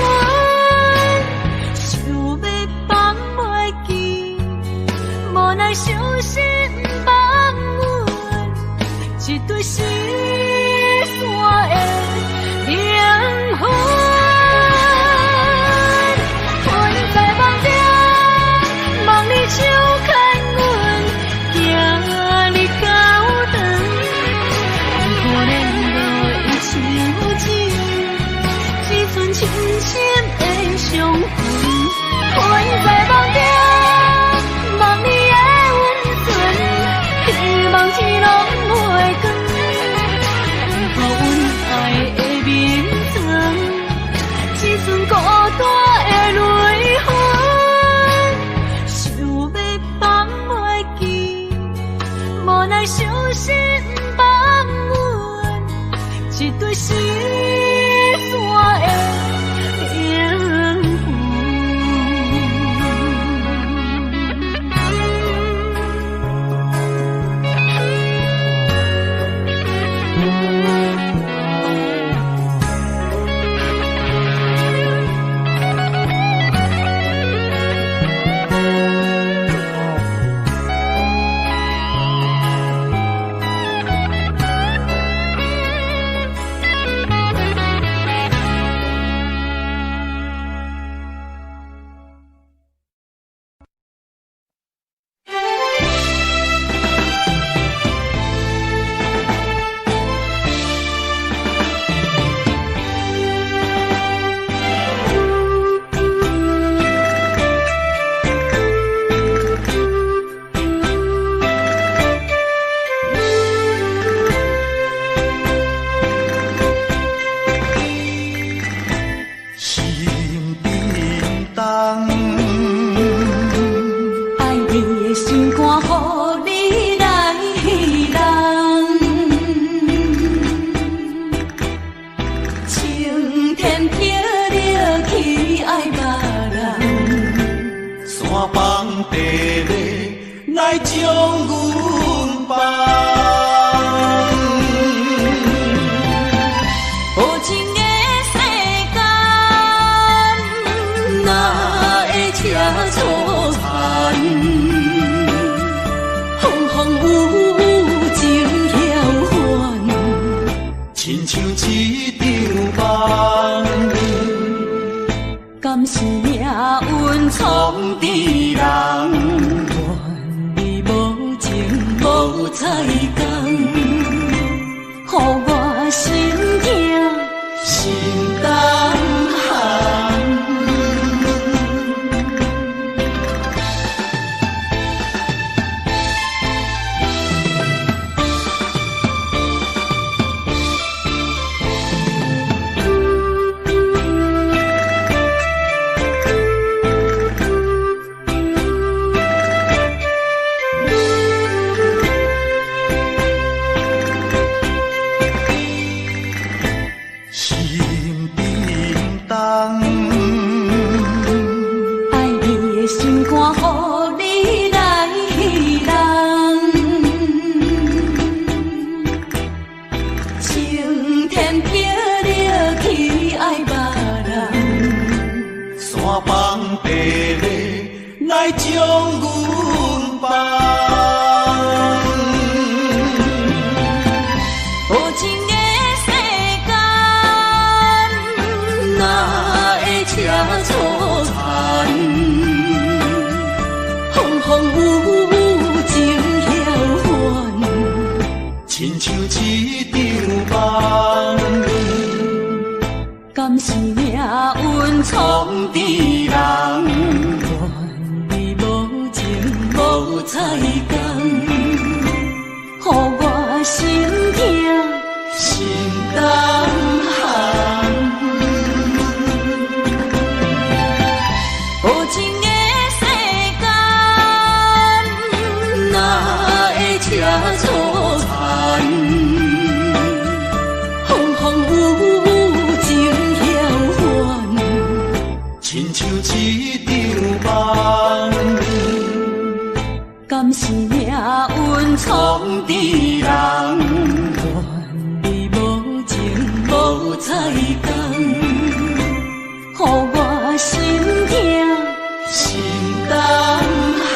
想欲放袂记，无奈伤心放阮一对失散的灵魂。魂在梦中，望你手牵阮，行日到长，为何连落伊手指，一阵深深的伤痕。魂在梦中，望你的温存，希望天拢袂光，为何阮爱的眠床，一阵孤单的泪痕，想欲放袂记，无奈伤心放阮一对失散的灵魂。心震动，爱你的心肝，予你来弄。青天碧日去爱别人，山放地马来将阮放。无情的世间，哪会这粗残？风风雨雨情晓还，亲像一场梦。敢是命运创治人？怨你无情无彩工，予我心痛心胆寒。心震动，爱你的心肝，予你来弄。青天碧日去爱别人，山放地马来将阮放。无情的世间，哪会这粗残？风风雨雨情晓还，雨情嫌烦，亲像一场梦。敢是命运创治人，愿你无情无彩工，予我心疼心胆寒。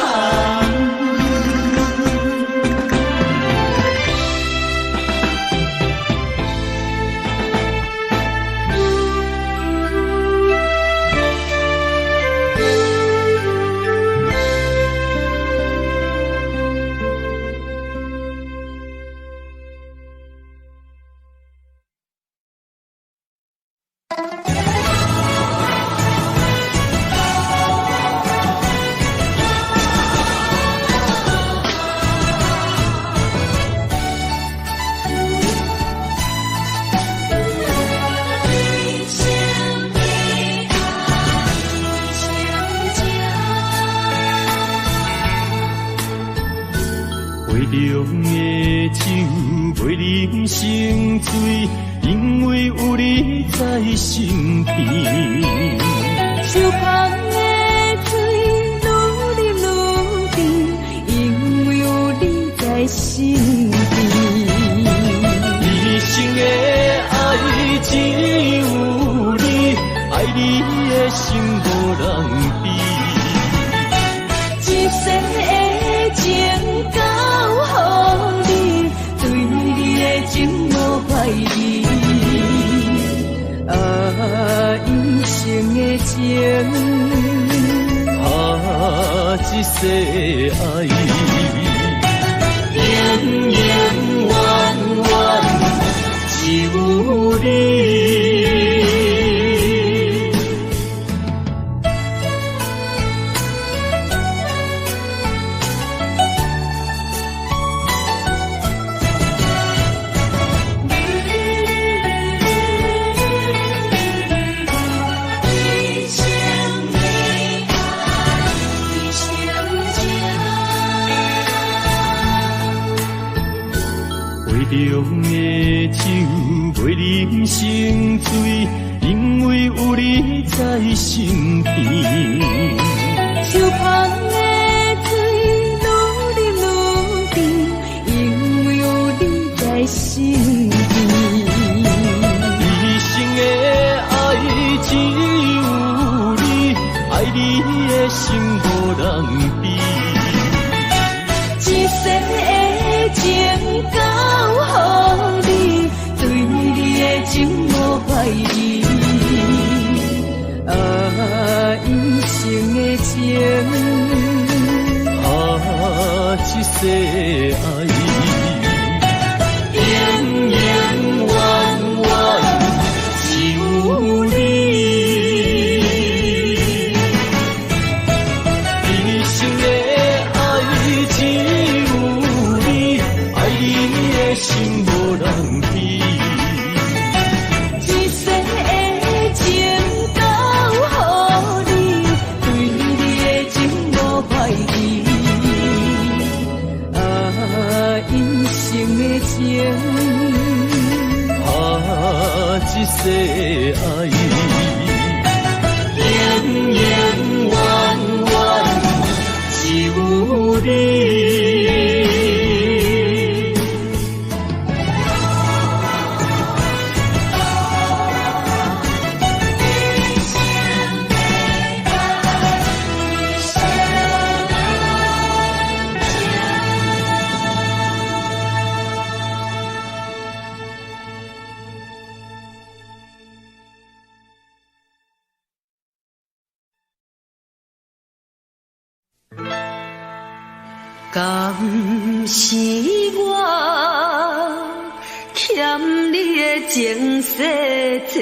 杯中的酒袂啉成醉，因为有你在身边。树旁的水愈啉愈甜，因为有你在身边。一生的爱只有你，爱你的心无人比。一世的情交予你，对你的情无怀疑。啊，一生的情，啊，这世爱，永永远远只有你。一生的爱，一生情。杯中的酒袂啉成醉，因为有你在身边。树旁的水愈啉愈甜，因为有你在身边。一生的爱只有你，爱你的心无人比。一世的情交予你，对你的情无怀疑。啊，一生的情，啊，这世爱，永永远远只有你。一生的爱只有你，爱你的心无人比。一世的情交予你，对你的情无怀疑。啊，一生的情，啊，这世爱，永永远远只有你。敢是我欠你的情世债？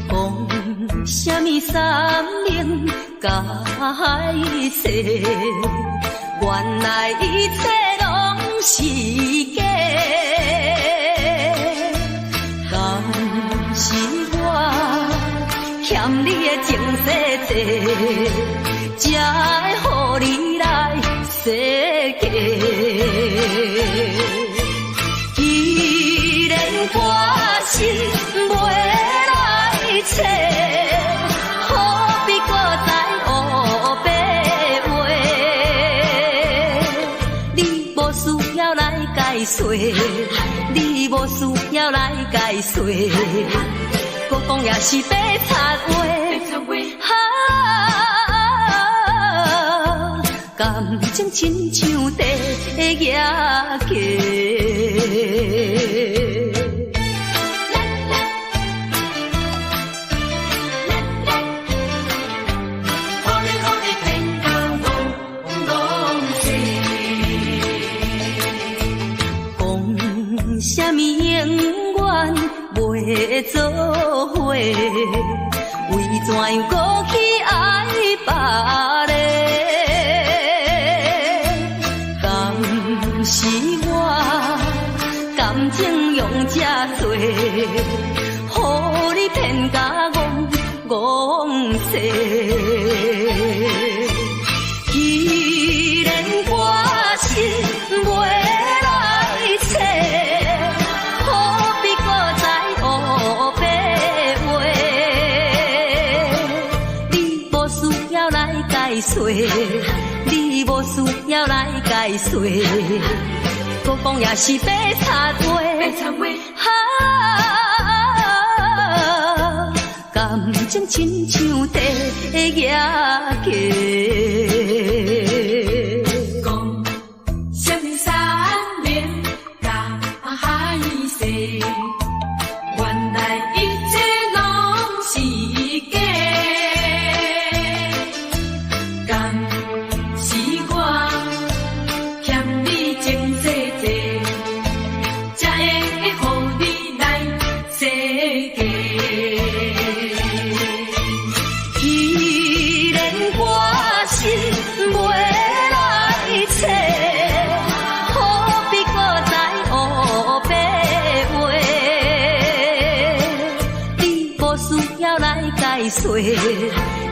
讲啥物山盟海誓，原来一切拢是假。敢才会予你来设计。既然我心袂来揣，何必阁再乌白话？你无需要来解释，你无需要來解釋，閣講也是白賊話。哈，感情親像地驛客。講啥物永遠袂做伙，為怎樣閣去愛別个？敢是我感情用這濟，予你騙甲戇戇踅。既然我心袂來揣，何必閣再烏白話？你無需要來解釋，你無需要來解釋，閣講也是白賊話。哈，感情親像地驛客。講啥物山盟佮海誓，原來一切攏是假。敢是我欠你情濟濟，才會予你來設計。既然我心袂來揣，何必閣再烏白話？你無需要來解釋，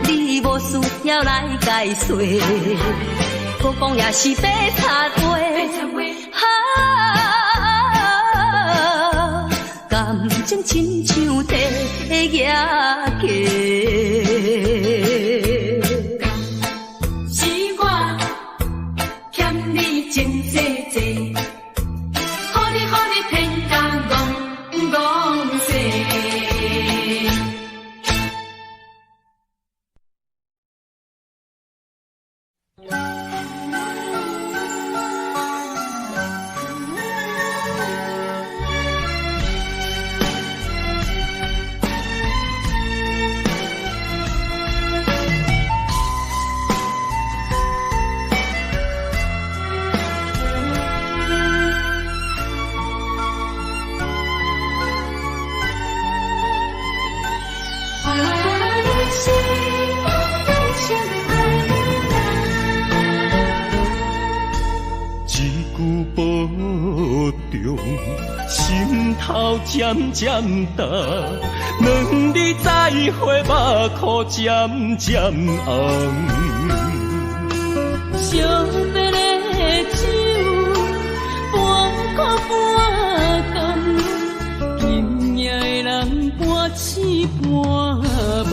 你無需要來解釋，閣講也是白賊話。哈，感情親像地驛客。是我欠你情濟濟，予你騙甲戇戇踅。一句保重，心頭漸漸重，兩日再會，目眶漸漸紅。惜別的酒，半苦半甘，今夜的人半醒半夢。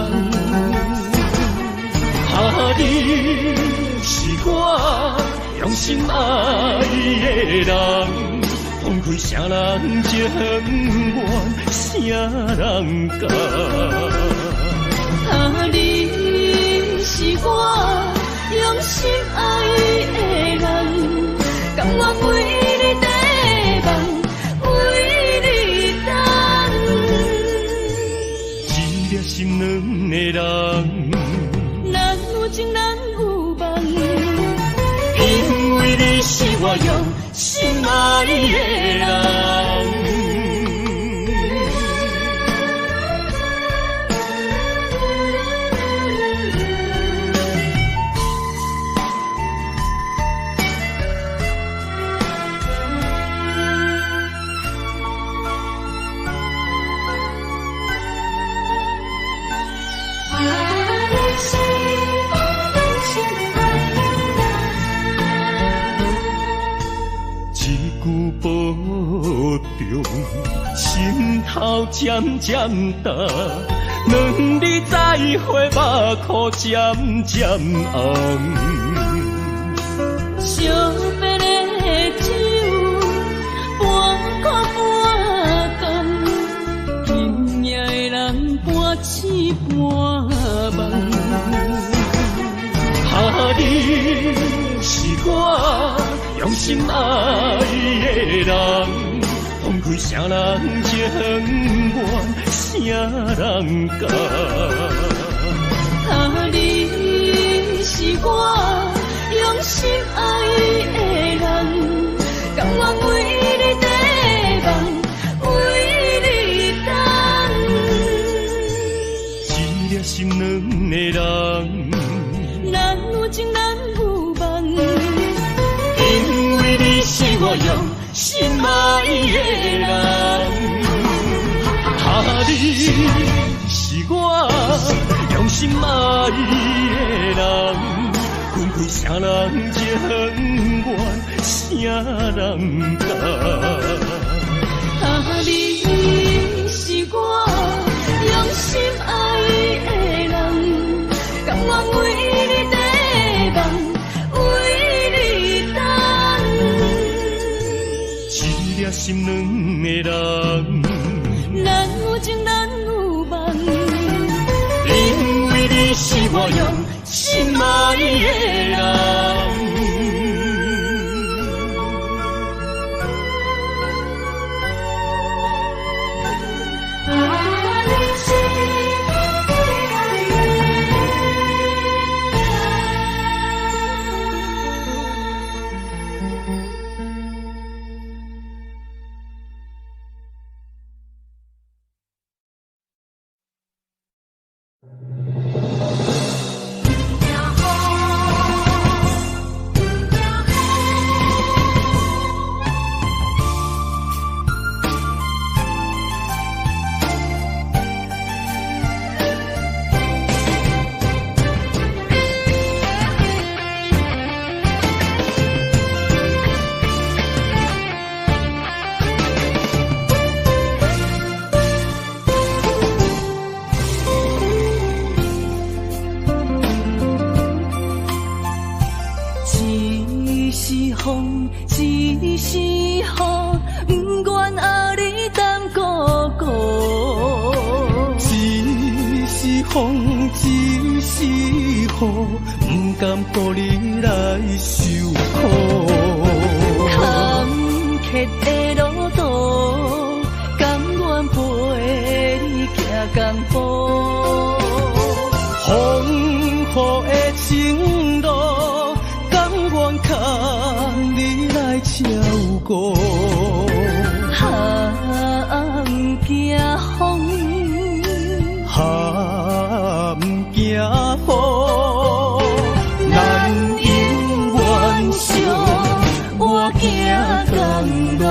啊，你是我用心愛的人，放開誰人情願，誰人甘？啊，你是我用心愛的人，甘願為你綴夢，為你等。一粒心兩个人，人有情，人有夢。因為你是我用心愛的人。啊，你是保重，心头渐渐重。两日再会，目眶渐渐红。惜别的酒，半苦半甘，今夜的人半醒半梦。啊，你是我用心爱的人，放开谁人情愿，谁人甘？啊，你是我用心爱的人，甘愿为你缀梦，为你等。一粒心软的人，咱有情咱有梦，因为你是我用心爱的人。啊，你是我用心爱的人，分开谁人情愿，谁人甘？啊，你是我用心爱的人，甘愿为你缀梦，为你等。一粒心软的人，咱有情咱有梦，因为你是我用心爱的人。一时风，一时雨，不愿爱你等孤孤。一时风，一时雨，不甘予你来受苦。坎坷的路途，甘愿陪你行同步。风雨的情路，甘愿牵你来照顾。啊，不惊风，啊，不惊雨，咱永远相伴行同路。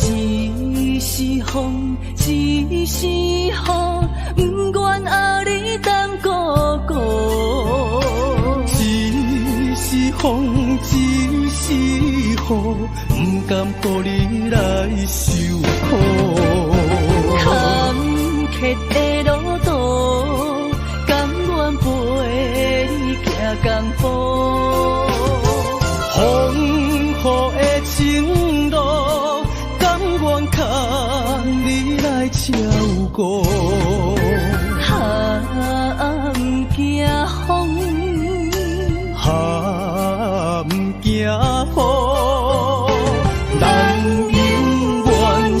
一时风，一时雨，不愿爱你等孤孤。一时风，一时雨，不甘予你来受苦。坎坷的路途，甘愿陪你行同步。风雨的情路，甘愿牵你来照顾。啊，不惊风，啊，不惊雨，咱永远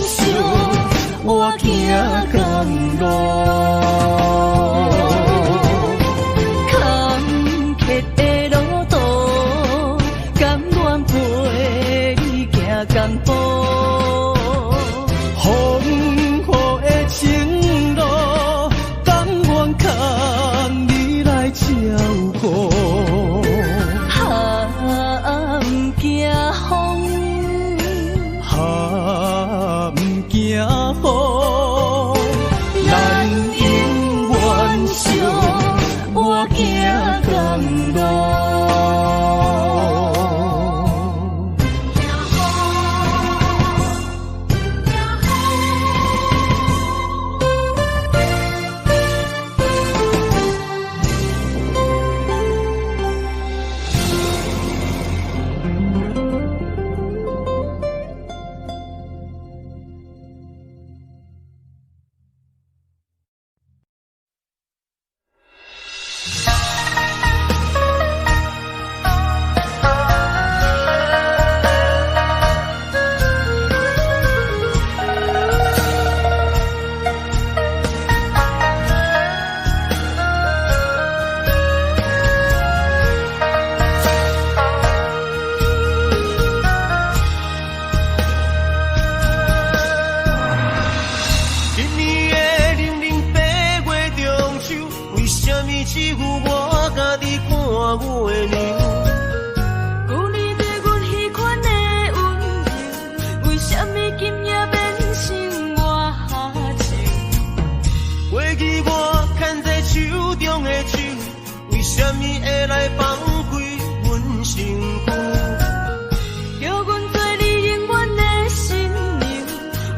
相伴行同路。坎坷的路途，甘愿陪你行同步。风雨的情路，甘愿牵你来照顾。來放開阮身軀？叫阮做你永遠的新娘，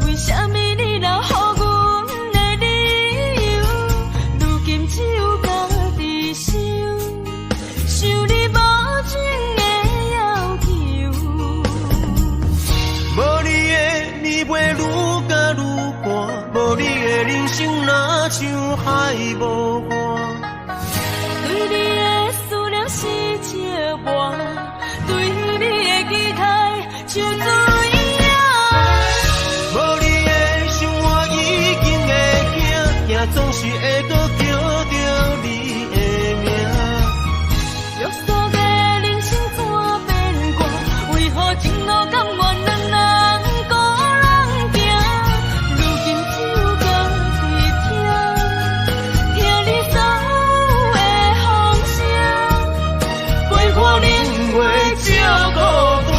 為啥物你留予阮的理由？如今只有家己想，想你無情的要求。無你的暝袂愈甲愈寒，無你的人生若像海無岸。對你的思念是折磨，對你的期待像水影。無你的生活已經會驚，驚總是會閣叫著你的名。約束的人生怎變卦？為何情路甘願兩人孤人行？如今只有家己聽，聽你所有的風聲，陪伴冷月照孤單。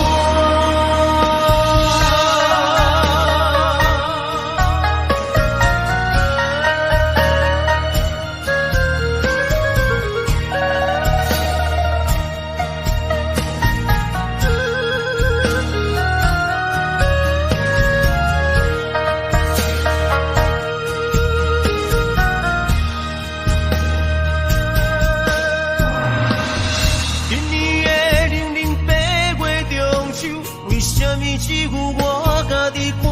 今年的零零八月中秋，為啥物只有我家己看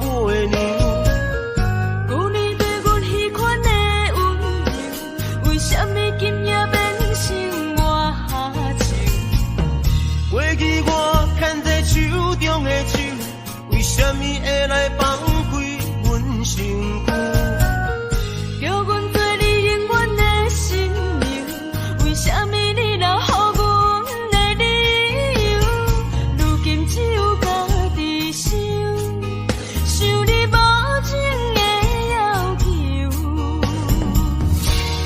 月娘？舊年對阮彼款的溫柔，為啥物今夜變成我愁？過去我牽在手中的手，為啥物會來放開阮身軀？叫阮做你永遠的新娘，為啥物你留予阮的理由？如今只有家己想，想你無情的要求。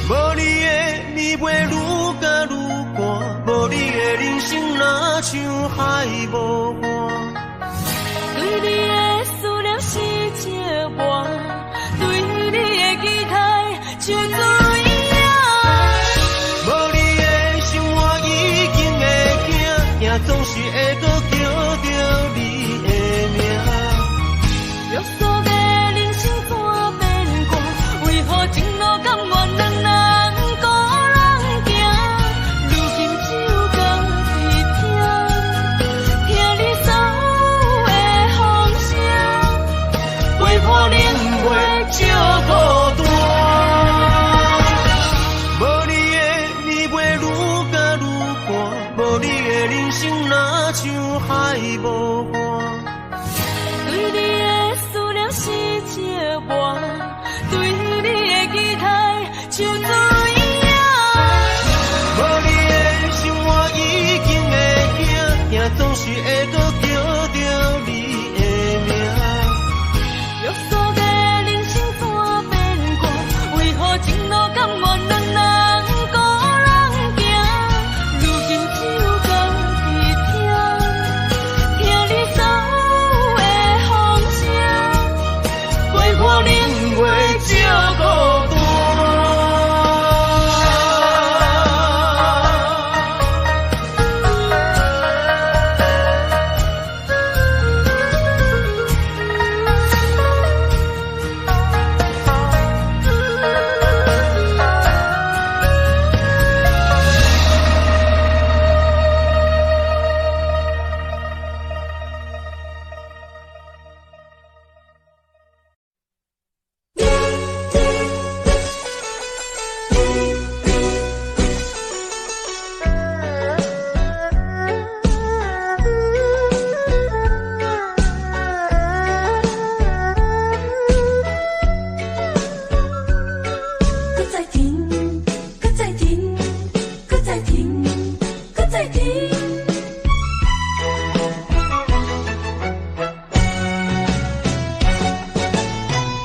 無你的暝袂愈甲愈寒，無你的人生若像海無岸。對你的思念是折磨，對你的期待像水影。無你的生活已經會驚，驚總是會閣叫著你的名。約束的人生怎變卦？為何情路甘願兩人孤人行？如今只有家己聽，聽你所有的風聲，陪伴冷月照孤單。無你的暝袂愈甲愈寒，無你的人生若像海無岸。對你的思念是折磨，對你的期待像水影。無你的生活已經會驚，驚總是會閣叫著你的名。約束的人生怎變卦？為何情路甘願兩人孤人行？如今只有家己聽，聽你所有的風聲，陪伴冷月照孤單。閣再停，閣再停，閣再停，閣再停。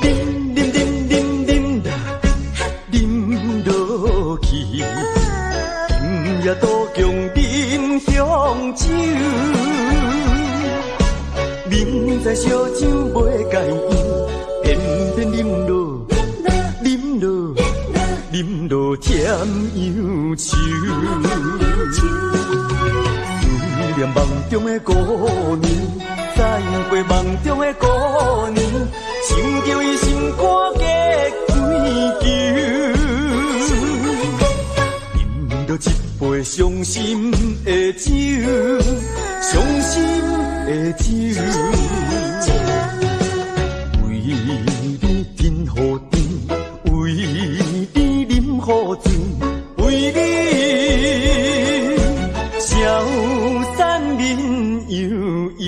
啉啉啉啉啉啦，啉落去，今夜都共啉香酒。明知燒酒袂共飲，偏偏啉落，啉落，啉啉落甜憂愁。思念夢中的姑娘，再會夢中的姑娘，想著伊心肝加幾球。飲著一杯傷心的酒，傷心的酒。為你吞予甜，為你啉予醉，為你消散面悠悠。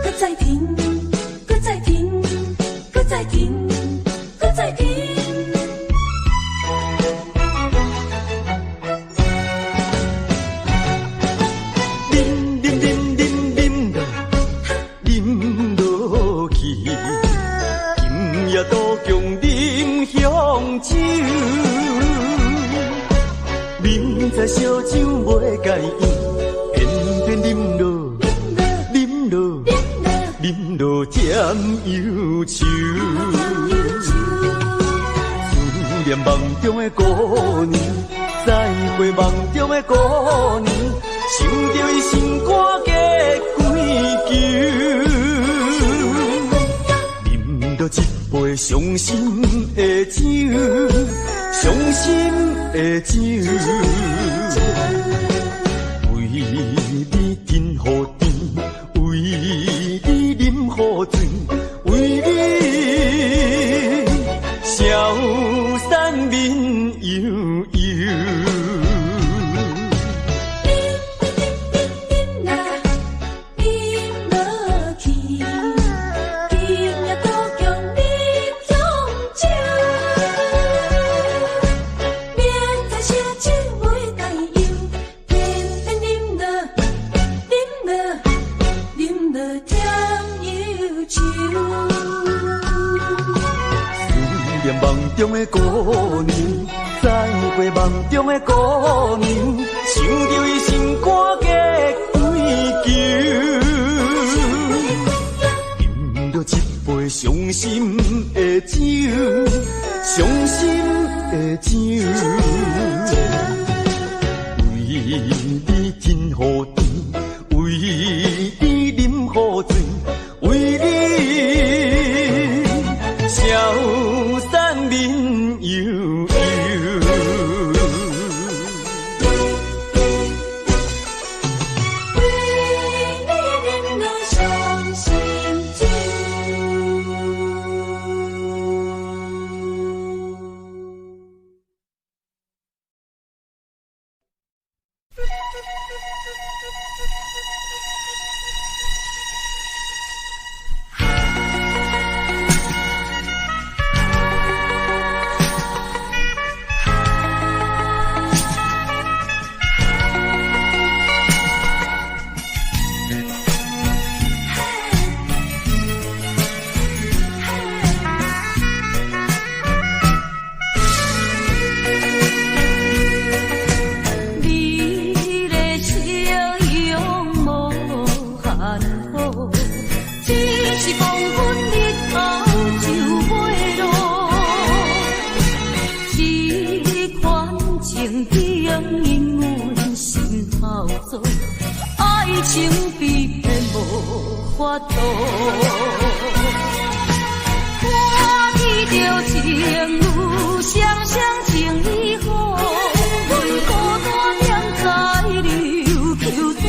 閣再聽，閣再聽，閣再聽，閣再聽。啉啉啉啉啉落，啉落去，今夜渡江啉香酒，明知燒酒袂共伊，偏偏啉落，啉落，啉落甜憂愁。思念夢中的姑娘，再會夢中的姑娘，想著伊心肝加幾球。啉著一杯傷心的酒，傷心的酒。為你吞予甜，為你啉予醉，為你消散面悠悠。啉啊，啉落去，今夜渡江啉香酒。明知燒酒袂共伊，偏偏啉落，啉落，啉落甜憂愁。思念夢中的姑娘，再會夢中的姑娘，想著伊心肝加幾球。飲著一杯傷心的酒，傷心的酒。為你吞予甜，為你啉予醉，為你消散面悠悠。為你啉落傷心酒。你的笑容無限好，只是黃昏日後就袂落。這款情景因阮心頭做，愛情被騙無法度。看見著情有雙雙情意好，阮孤單踮在琉球島，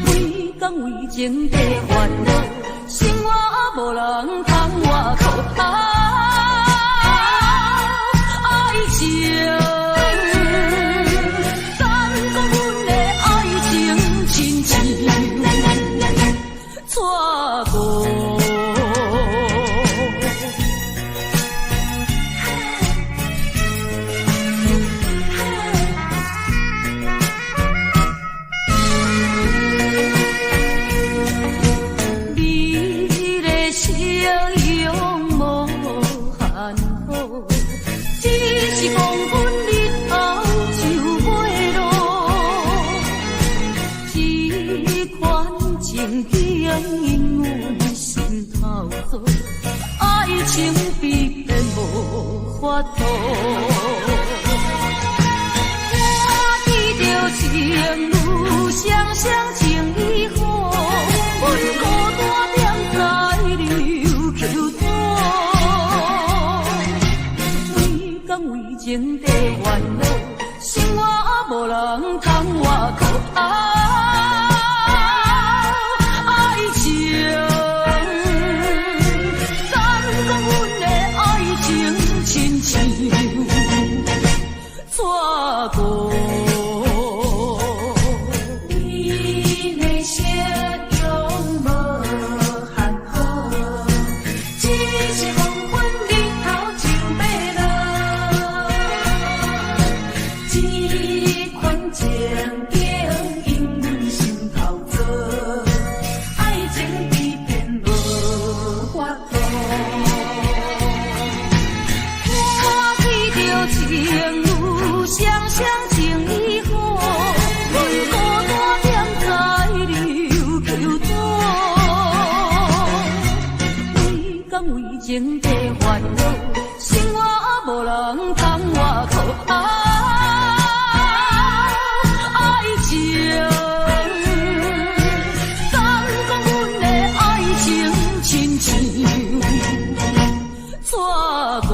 規工為情在煩惱，生活無人通倚靠。啊，愛情，感覺阮的愛情親像錯誤。情景引阮心頭燥，愛情被騙無法度。我記著情侶雙雙情意好，阮孤單踮在琉球島，每工為情在煩惱，生活無人通倚靠。啊，愛情，敢講阮的愛情親像紙糊。你的笑容無限好，只是黃昏日頭就欲落。這款情景引阮心頭燥，愛情被騙無法度。我記著情侶雙雙情意好，阮孤單踮在琉球島，每工為情在煩惱，生活無人通倚靠。啊，愛情，敢講阮的愛情親像紙糊。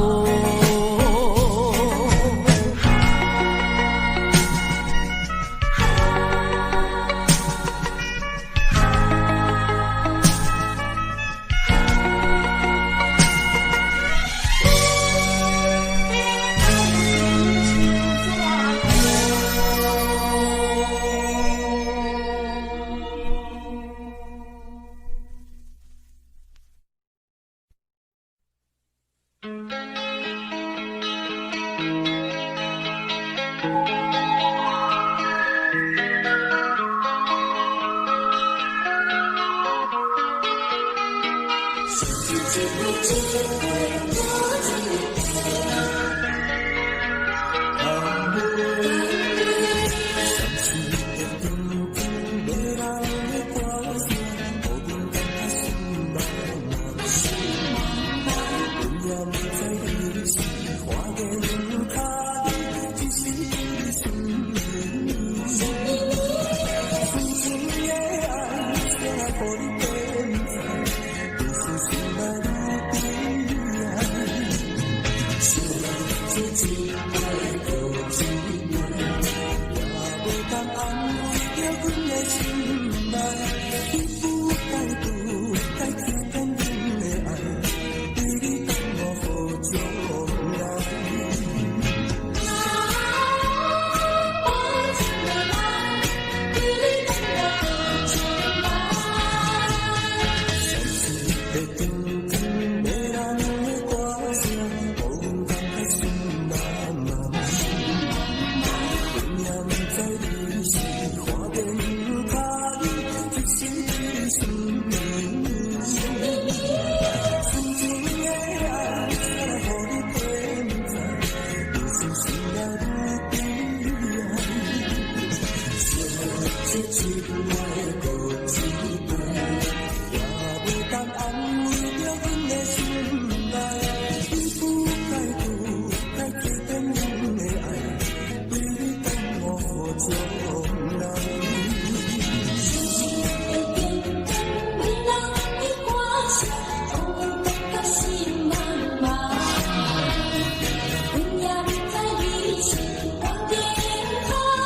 心。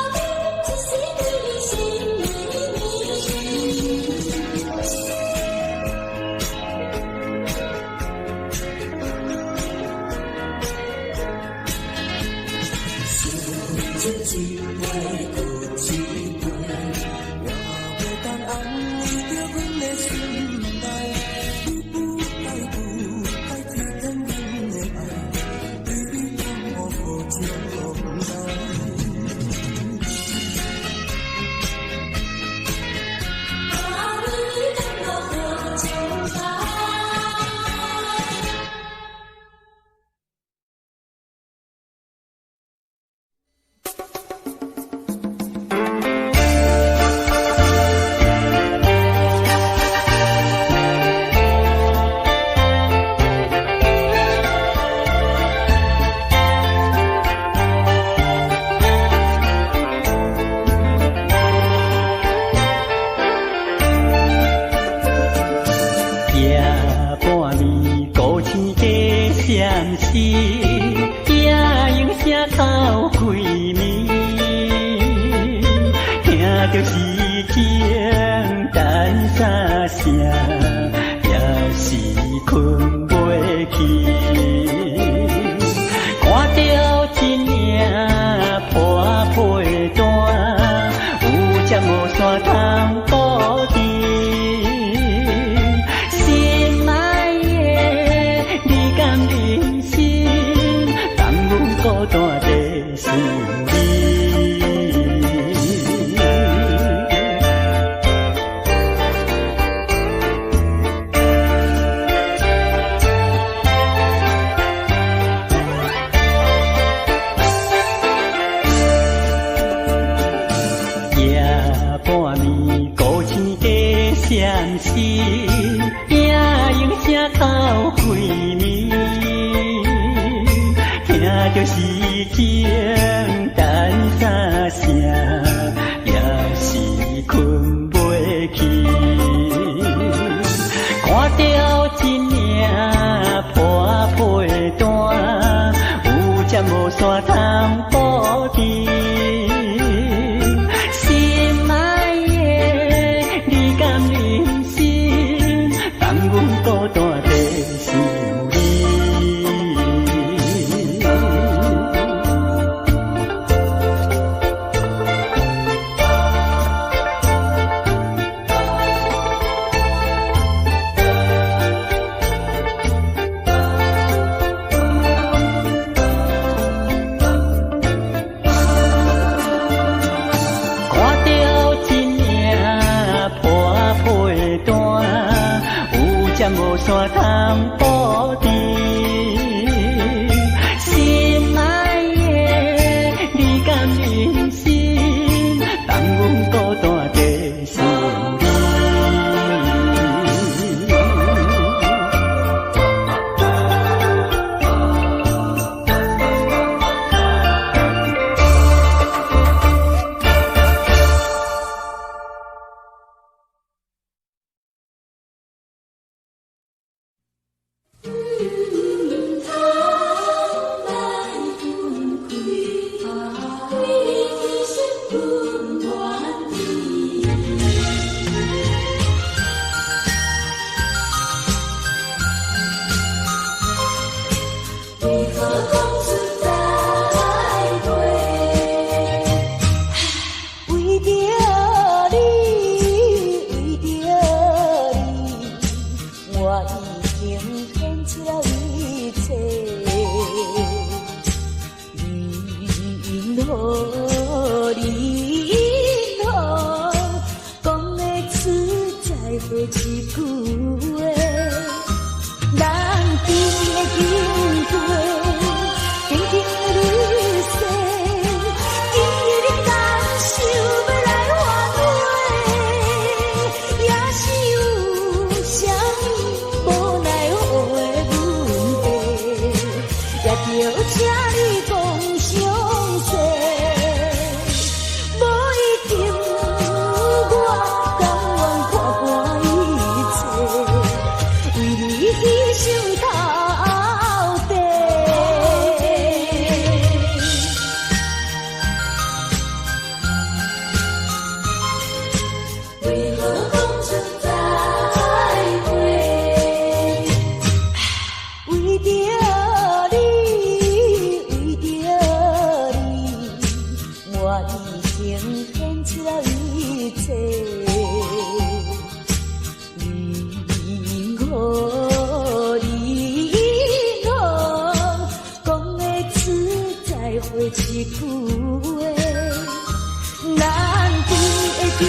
著時鐘等三聲，也是睏袂去。看著一領破被單，有才無山通布置。心愛的，你敢忍心，放阮孤單在想你？夜半暝，孤星在闪烁，影影声到鬼暝。听著時鐘等三聲，也是睏袂去。看著一領破被單，有才無山通布置。心愛的，你敢忍心，放阮孤單在想你？看著一領破被單，有才無山通布置。心愛的，你敢忍心，放阮孤單在想你？毋通来分开，为你牺牲阮愿意。为何讲出再会？为著你，为著你，我已经献出了一切。你因何，你因何，讲会出再会这句话？咱甜的经过，甜甜的日世，今日你敢想欲来反悔？也是有啥物无奈何的问题，也著请你讲详细。无一定我甘愿看破一切，为你牺牲到底。为何讲出再会？为著你，为著你，我已经献出了一切。你因何，你因何，讲会出再会这句话？咱甜的经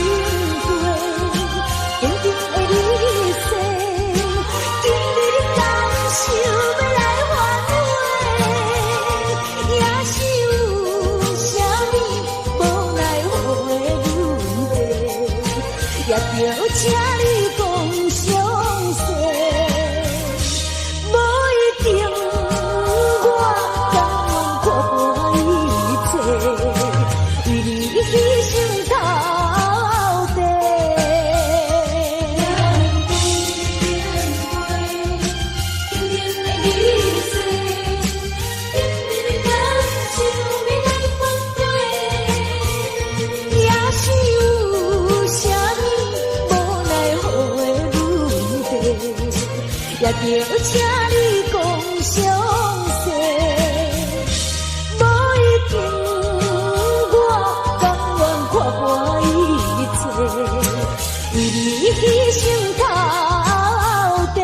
过，甜甜的日世，今日你敢想欲来反悔？也是有啥物无奈何的问题，也著请你讲详细。无一定我甘愿看破一切，为你牺牲到底。也是有也著請你講詳細。無一定我甘願看破一切，為你犧牲到底。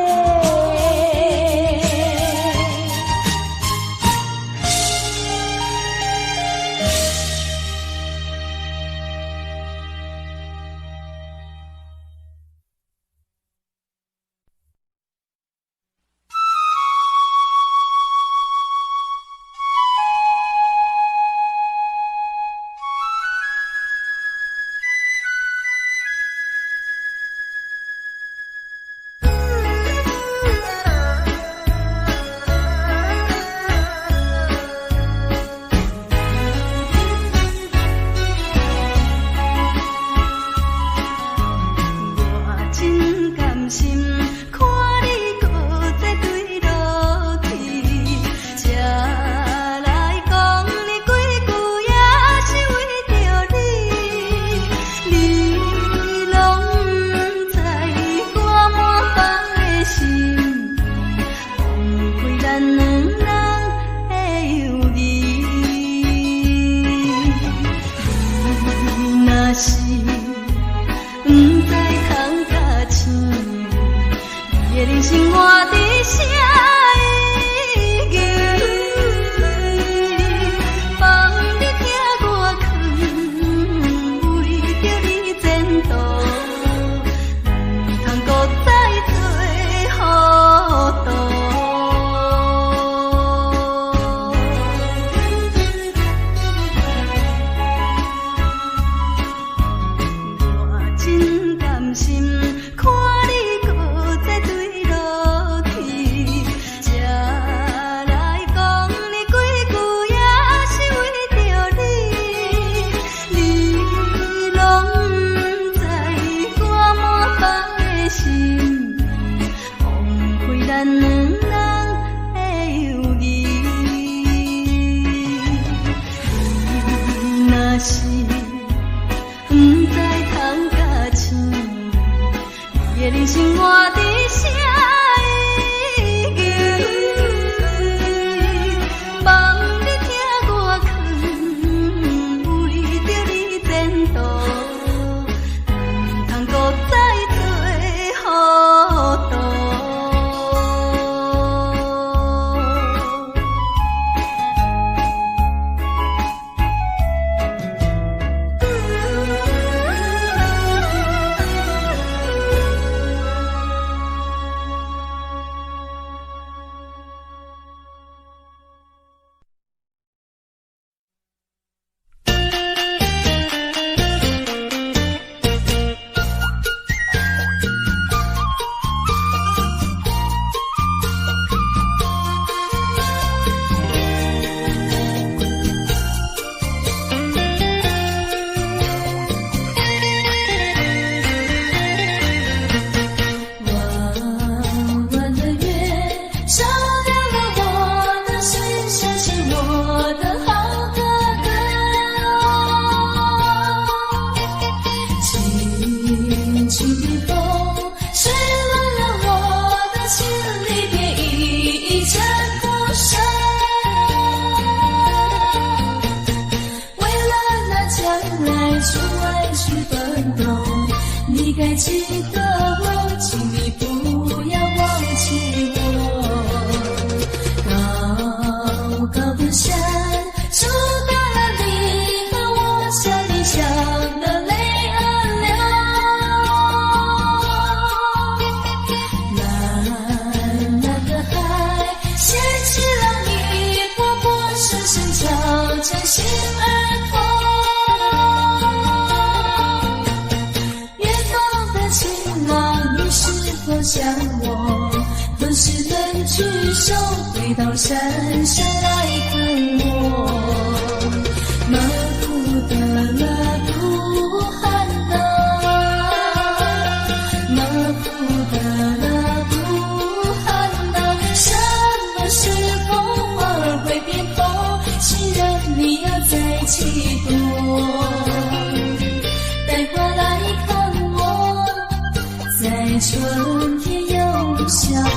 春天又相逢。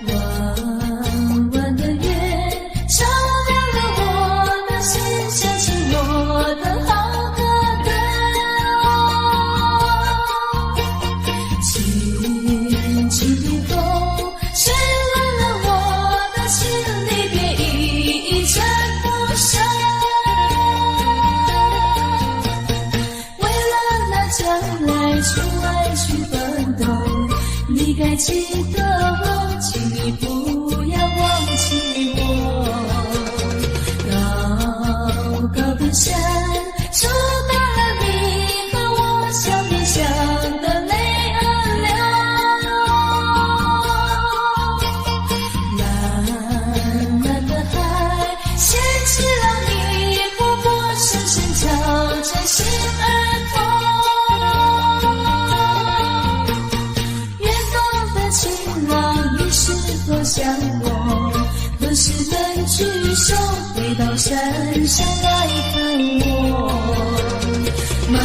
弯弯的月，照亮了我的心，想起我的好哥哥。轻轻的风，吹乱了我的心，离别依依成不舍。为了那将来去爱去奋斗，你该记得我，请你不要忘记我。高高的山，阻挡了你和我相依相的泪儿流。蓝蓝的海，掀起了你步步深深敲着心儿痛。远方的情郎，你是否想我？何时能聚首，回到山上来看我？茫